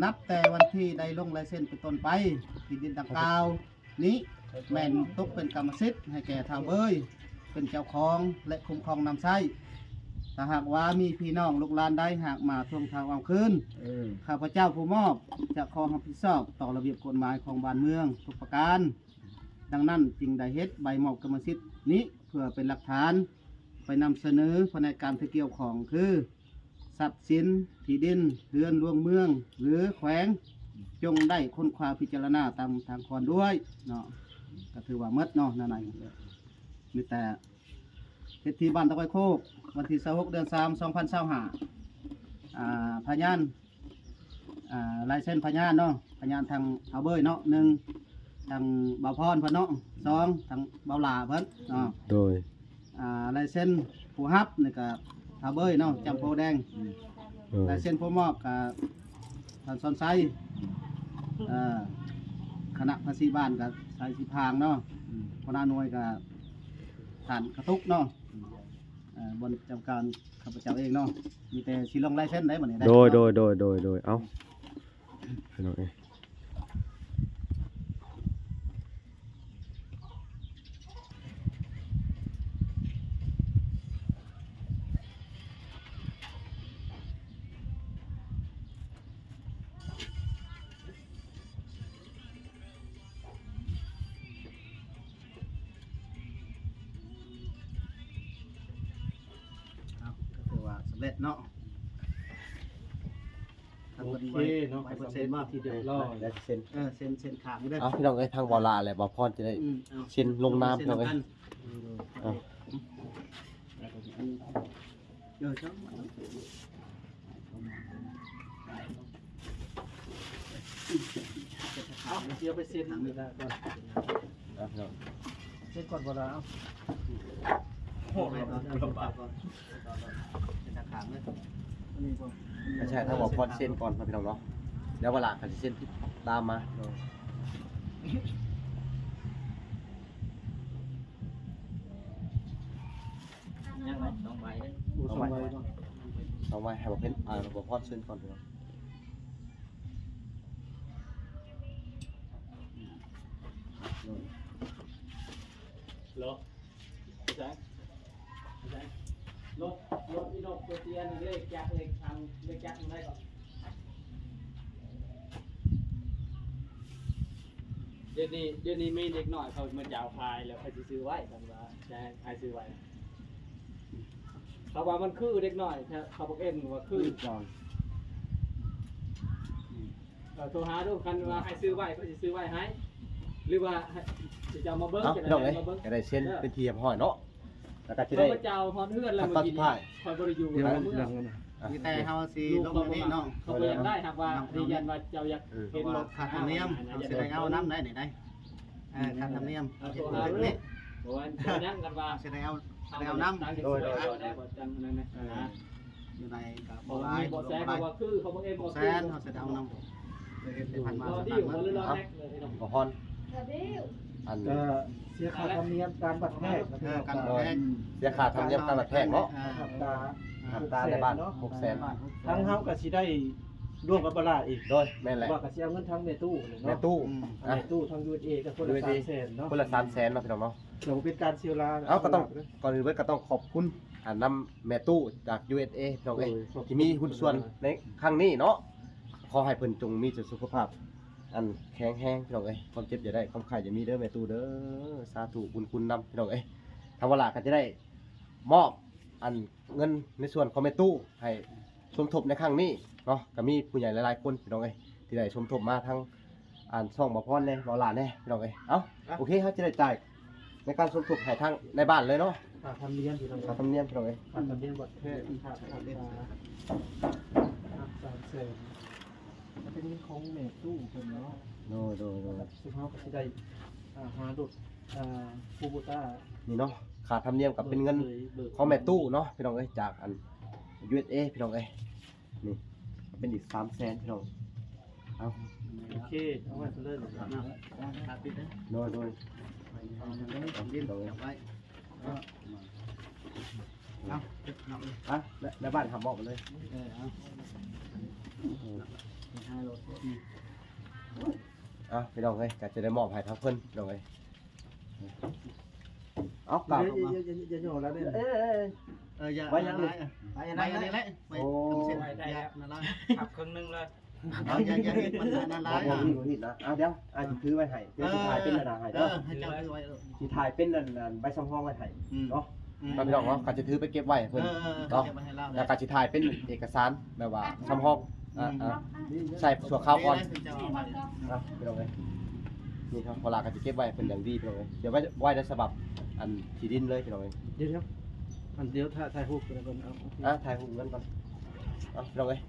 ນັບແຕ່ວັນທີ່ໄດ້ລົງລາຍເຊັນເປັນຕົ້ນໄປ ທີ່ດິນດັ່ງກ່າວນີ້ແມ່ນຕົກເປັນກຳມະສິດໃຫ້ແກ່ທ້າວເບີຍເປັນເຈົ້າຂອງ ແລະ ຄຸ້ມຄອງນຳໃຊ້. ຖ້າຫາກວ່າມີພີ່ນ້ອງລູກຫຼານໃດຫາກມາທວງຖາມເອົາຄືນ ເອີ ຂ້າພະເຈົ້າຜູ້ມອບຈະຂໍຮັບຜິດຊອບຕໍ່ລະບຽບກົດໝາຍຂອງບ້ານເມືອງທຸກປະການ. ດັ່ງນັ້ນຈຶ່ງໄດ້ເຮັດໃບມອບກຳມະສິດນີ້ ເພື່ອເປັນຫຼັກຖານໄປນຳສະເໜີພະແນກການທີ່ກ່ຽວຂ້ອງ ຄື ຊັບສິນ ທີ່ດິນ ເຮືອນຫຼວງເມືອງ ຫຼື ແຂວງ ຈົ່ງໄດ້ຄົ້ນຄວ້າພິຈາລະນາຕາມທາງຄວນດ້ວຍເນາະ. ກໍຖືວ່າໝົດເນາະ ແນວໃດ ມີແຕ່ເຮັດທີ່ບ້ານຕະກອຍໂຄກ ວັນທີຊາວຫົກ ເດືອນສາມ ສອງພັນຊາວຫ້າ ອ່າ ພະຍານ ອ່າ ລາຍເຊັນພະຍານເນາະ ພະຍານທາງທ້າວເບີຍເນາະ ໜຶ່ງ ທາງບ່າວພອນເພິ່ນເນາະ ສອງ ທາງບ່າວຫຼ້າເພິ່ນເນາະ ໂດຍ ອ່າ ລາຍເຊັນຜູ້ຮັບນີ້ກະທ້າວເບີຍເນາະ ຈຳໂພແດງ ເອີ ລາຍເຊັນຜູ້ມອບກະທ່ານສອນໄຊ ເອີ ຄະນະພາສີບ້ານກະໄຊສີພາງເນາະ ອືມ ຫົວໜ້າໜ່ວຍກະທ່ານກະຕຸກເນາະ ອືມ ເອີ ບ່ອນປະຈຳການຂ້າພະເຈົ້າເອງເນາະ ມີແຕ່ຊິລົງລາຍເຊັນໄດ້ບັດນີ້ ໂດຍ ໂດຍ ໂດຍ ໂດຍ ໂດຍ ເອົ້າ ພີ່ນ້ອງເອີຍ ເອົ້າ ກໍຖືວ່າສຳເລັດເນາະ ໂອເຄເນາະ ກໍສຳເລັດເປັນທີ່ຮຽບຮ້ອຍ ແລ້ວເຊັນ ເອີ ເຊັນ ເຊັນຂ້າງເດີ ເອົ້າ ພີ່ນ້ອງເອີຍ ທາງບ່າວຫຼ້າ ແລະ ບ່າວພອນຈະໄດ້ ອືມ ເຊັນລົງນາມ ເຊັນ ພີ່ນ້ອງເອີຍ ນຳກັນ ເອົ້າ ເອີ ເຈົ້າ ເອົາ ດຽວໄປເຊັນທາງນີ້ກ່ອນ ເຊັນກ່ອນບໍ່ລະ ເອົາ ໂອ້ ລຳບາກ ເຊັນທາງຂ້າງເດີ ອັນນີ້ບໍ່ ໃຊ່ ຖ້າວ່າພອນເຊັນກ່ອນ ພີ່ນ້ອງເນາະ ແລ້ວເວລາເຂົາຊິເຊັນຕິດຕາມມາ ຍັງບໍ່ ສອງໃບເດ້ ໂອ້ ສອງໃບ ສອງໃບ ໃຫ້ບໍ່ເພັນ ອ່າ ບໍ່ພອນເຊັນກ່ອນ ພີ່ນ້ອງ ເນາະ ລົດ ລົດອີ່ນົກຕົວເຕ້ຍນັ້ນ ເລກຈັກ ເລກທາງ ເລກຈັກຢູ່ໃນເກາະ ດຽວນີ້ ດຽວນີ້ມີເດັກນ້ອຍເຂົາມາເຈົ້າຂາຍແລ້ວ ໃຜຊິຊື້ໄວ້ ຄັນວ່າຈະໃຫ້ຊື້ໄວ້ ເຂົາວ່າມັນຄືເດັກນ້ອຍ ເຂົາບອກເອັນວ່າຄື ເອີ ໂທຫາດູ ຄັນວ່າໃຫ້ຊື້ໄວ້ ເພິ່ນຊິຊື້ໄວ້ໃຫ້ ຫຼືວ່າໃຫ້ເຈົ້າມາເບິ່ງ ເອົ້າ ພີ່ນ້ອງເອີຍ ມາເບິ່ງ ກໍໄດ້ເຊັນເປັນທີ່ຮຽບຮ້ອຍເນາະ ແລ້ວກໍຊິໄດ້ ເຈົ້າຮອດເຮືອນແລ້ວ ຄັນຕອນສຸດທ້າຍ ຂ້ອຍບໍ່ໄດ້ຢູ່ ເລື່ອງ ເລື່ອງນັ້ນນະ ມີແຕ່ເຮົາຊິລົງອັນນີ້ເນາະ ເຂົາບໍ່ຢາກໄດ້ ຫາກວ່າ ເອີ ຢ້ານວ່າເຈົ້າຢາກ ເອີ ເຫັນ ຄ່າທຳນຽມ ເຮົາຊິໄດ້ເອົານຳໄດ້ນີ້ໄດ໋ ເອີ ຄ່າທຳນຽມ ເອີ ເຮັດບຸນເຮັດນີ້ ບໍ່ວ່າຈະຍັງກັນວ່າ ເຮົາຊິໄດ້ເອົາ ໄດ້ເອົານຳ ໂດຍ ໂດຍ ໂດຍ ຈັ່ງນັ້ນນະ ເອີ ຢູ່ໃນກໍບໍ່ຫຼາຍ ບໍ່ແສນ ບໍ່ຫຼາຍ ເຂົາວ່າຄື ເຂົາບໍ່ເອັນ ບໍ່ແສນ ເຮົາຊິໄດ້ເອົານຳ ເຮັດໃຫ້ຜ່ານມາ ບໍ່ດີ ສະຕາງເງິນ ບໍ່ຮອນ ອັນ ກໍເສຍຄ່າທຳນຽມການບັດແພກ ເອີ ການບັດແພກ ເສຍຄ່າທຳນຽມການບັດແພກເນາະ ເອີ ນ້ຳຕາ ນ້ຳຕາໃນບ້ານ ຫົກແສນ ທາງເຮົາກໍຊິໄດ້ ລວມກັບບໍ່ຫຼາຍອີກ ໂດຍ ແມ່ນແຫຼະ ວ່າກໍຊິເອົາເງິນທາງແມ່ຕູ້ນີ້ເນາະ ແມ່ຕູ້ ອືມ ອ່າ ແມ່ຕູ້ທາງ ຢູເອສເອ ກໍຄົນລະ ຢູເອສເອ ສາມແສນເນາະ ຄົນລະສາມແສນເນາະ ພີ່ນ້ອງເນາະ ກໍບໍ່ເປັນການເສຍເວລາ ເອົາ ກໍຕ້ອງ ກ່ອນອື່ນເບິດກໍຕ້ອງຂອບຄຸນ ອ່າ ນຳແມ່ຕູ້ຈາກ ຢູເອສເອ ພີ່ນ້ອງເອີຍ ໂດຍ ທີ່ມີຫຸ້ນສ່ວນໃນຄັ້ງນີ້ເນາະ ຂໍໃຫ້ເພິ່ນຈົ່ງມີແຕ່ສຸຂະພາບ ອັນແຂງແຮງ ພີ່ນ້ອງເອີຍ ຄວາມເຈັບຢ່າໄດ້ ຄວາມໄຂ້ຢ່າມີເດີແມ່ຕູ້ເດີ ສາທຸ ບຸນຄຸນນຳ ພີ່ນ້ອງເອີຍ ທາງວາລາກໍຈະໄດ້ມອບ ອັນເງິນໃນສ່ວນຂອງແມ່ຕູ້ໃຫ້ສົມທົບໃນຄັ້ງນີ້ເນາະ ກໍມີຜູ້ໃຫຍ່ຫຼາຍໆຄົນ ພີ່ນ້ອງເອີຍ ທີ່ໄດ້ສົມທົບມາທາງ ອັນຊ່ອງບ່າວພອນແດ່ ບ່າວຫຼ້າແດ່ ພີ່ນ້ອງເອີຍ ເອົ້າ ອ່ະ ໂອເຄ ເຮົາຈະໄດ້ຈ່າຍໃນການສົມທົບໃຫ້ທາງນາຍບ້ານເລີຍເນາະ ຄ່າທຳນຽມ ພີ່ນ້ອງ ຄ່າທຳນຽມ ພີ່ນ້ອງເອີຍ ຄ່າທຳນຽມບັດແພດ ຄ່າຮັກສາ ສາມແສນ ກໍເປັນເງິນຂອງແມ່ຕູ້ເພິ່ນເນາະ ໂດຍ ໂດຍ ໂດຍ ຊຶ່ງເຮົາກໍຊິໄດ້ ອ່າ ຫາລົດ ອ່າ ຄູໂບຕ້າ ນີ້ເນາະ ຄ່າທຳນຽມກໍເປັນເງິນ ໂດຍ ຂອງແມ່ຕູ້ເນາະ ພີ່ນ້ອງເອີຍ ຈາກອັນ ຢູເອສເອ ພີ່ນ້ອງເອີຍ ນີ້ເປັນອີກສາມແສນ ພີ່ນ້ອງ ເອົາ ໂອເຄ ເອົາໄວ້ເພິ່ນເລີຍ ໂດຍ ໂດຍ ເອົາ ເອົາໄວ້ ເອົາ ເອົາ ນາຍບ້ານຮັບມອບໄປເລີຍ ເອີ ເອົາ ເອົາ ພີ່ນ້ອງເອີຍ ກໍຈະໄດ້ມອບໃຫ້ທາງເພິ່ນ ພີ່ນ້ອງເອີຍ ເອົາ ກາບ ຢ່າ ຢ່າ ຢ່າ ຢ່າຫຍໍ້ແລ້ວເດ້ ເອີ ເອີ ເອີ ເອີ ຢ່າ ໄວ້ຫຍັງ ໄວ້ອັນນັ້ນ ໄວ້ອັນນີ້ແຫຼະ ໄວ້ ໂອ້ ຕຳເສັ້ນ ໄວ້ໄດ້ແລ້ວ ຮັບເຄິ່ງໜຶ່ງເລີຍ ເອົາ ຢ່າ ຢ່າເຮັດມັນອັນນັ້ນຫຼາຍ ບໍ່ ບໍ່ ບໍ່ເຮັດນະ ເອົາ ດຽວ ອ້າຍຊິຖືໄວ້ໃຫ້ ດຽວຊິຖ່າຍເປັນອັນນັ້ນໃຫ້ເດີ ເອີ ໃຫ້ເຈົ້າຖືໄວ້ ຊິຖ່າຍເປັນອັນ ອັນໃບສຳຮອງໄວ້ໃຫ້ເນາະ ອືມ ພີ່ນ້ອງເນາະ ກໍຈະຖືໄປເກັບໄວ້ໃຫ້ເພິ່ນ ເອີ ເນາະ ເກັບໄວ້ໃຫ້ລາວ ແລ້ວກໍຊິຖ່າຍເປັນເອກະສານແບບວ່າສຳຮອງ ອືມ ອ່າ ອ່າ ໃຊ້ຊົ່ວຄາວກ່ອນ ເນາະ ພີ່ນ້ອງເອີຍ ນີ້ເນາະ ເວລາກໍຈະເກັບໄວ້ໃຫ້ເພິ່ນຢ່າງດີ ພີ່ນ້ອງເອີຍ ດຽວໄວ້ ໄວ້ໃນສະບັບອັນທີ່ດິນເລີຍ ພີ່ນ້ອງເອີຍ ດຽວ ດຽວ ອັນ ດຽວ ຖ່າຍ ຖ່າຍຮູບກ່ອນ ເອົາ ອ່າ ຖ່າຍຮູບກັນກ່ອນ ເອົາ ພີ່ນ້ອງເອີຍ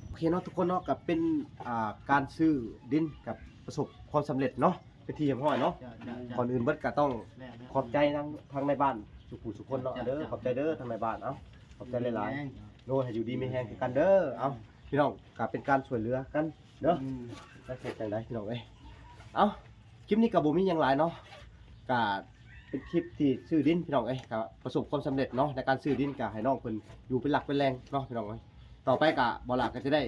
ໂອເຄເນາະ ທຸກຄົນເນາະ ກໍເປັນ ອ່າ ການຊື້ດິນກໍປະສົບຄວາມສຳເລັດເນາະ ເປັນທີ່ຮຽບຮ້ອຍເນາະ ເຈົ້າ ເຈົ້າ ເຈົ້າ ກ່ອນອື່ນເບິດກໍຕ້ອງ ແມ່ນໆ ຂອບໃຈທາງ ທາງນາຍບ້ານທຸກຜູ້ທຸກຄົນເນາະ ເຈົ້າ ເດີ ເຈົ້າ ຂອບໃຈເດີທາງນາຍບ້ານ ເອົາ ຂອບໃຈຫຼາຍໆ ແມ່ນ ໂດຍ ໃຫ້ຢູ່ດີມີແຮງຄືກັນເດີ ເອົາ ພີ່ນ້ອງ ກໍເປັນການຊ່ວຍເຫຼືອກັນເດີ ອືມ ຈັກເຮັດຈັ່ງໃດ ພີ່ນ້ອງເອີຍ ເອົ້າ ຄລິບນີ້ກໍບໍ່ມີຫຍັງຫຼາຍເນາະ ກໍເປັນຄລິບທີ່ຊື້ດິນ ພີ່ນ້ອງເອີຍ ກໍປະສົບຄວາມສຳເລັດເນາະ ໃນການຊື້ດິນ ກໍໃຫ້ນ້ອງເພິ່ນຢູ່ເປັນຫຼັກເປັນແຫຼ່ງເນາະ ພີ່ນ້ອງເອີຍ ຕໍ່ໄປກໍ ບ່າວຫຼ້າກໍຈະໄດ້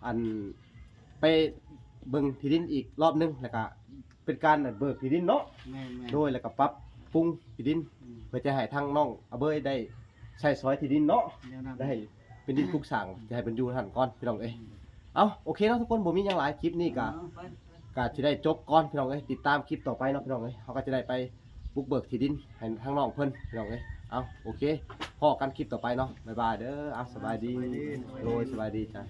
ອັນ ໄປເບິ່ງທີ່ດິນອີກລອບໜຶ່ງ ແລ້ວກະເປັນການ ອັນ ເບີກທີ່ດິນເນາະ ແມ່ນໆ ໂດຍ ແລ້ວກະປັບປຸງທີ່ດິນ ອືມ ເພື່ອຈະໃຫ້ທາງນ້ອງອາເບີຍໄດ້ໃຊ້ສອຍທີ່ດິນເນາະ ແນວນັ້ນ ໄດ້ເປັນດິນປຸກສ້າງ ຈະໃຫ້ເພິ່ນຢູ່ຫັ້ນກ່ອນ ພີ່ນ້ອງເອີຍ ອືມ ເອົ້າ ໂອເຄເນາະ ທຸກຄົນ ບໍ່ມີຫຍັງຫຼາຍ ຄລິບນີ້ກະ ເອົາ ໄປ ກະຊິໄດ້ຈົບກ່ອນ ພີ່ນ້ອງເອີຍ ຕິດຕາມຄລິບຕໍ່ໄປເນາະ ພີ່ນ້ອງເອີຍ ເຮົາກໍຈະໄດ້ໄປບຸກເບີກທີ່ດິນໃຫ້ທາງນ້ອງເພິ່ນ ພີ່ນ້ອງເອີຍ ເອົ້າ ໂອເຄ ພໍ້ກັນຄລິບຕໍ່ໄປເນາະ ບາຍບາຍເດີ ເອົາ ສະບາຍດີ ສະບາຍດີ ໂດຍ ສະບາຍດີຈ້າ.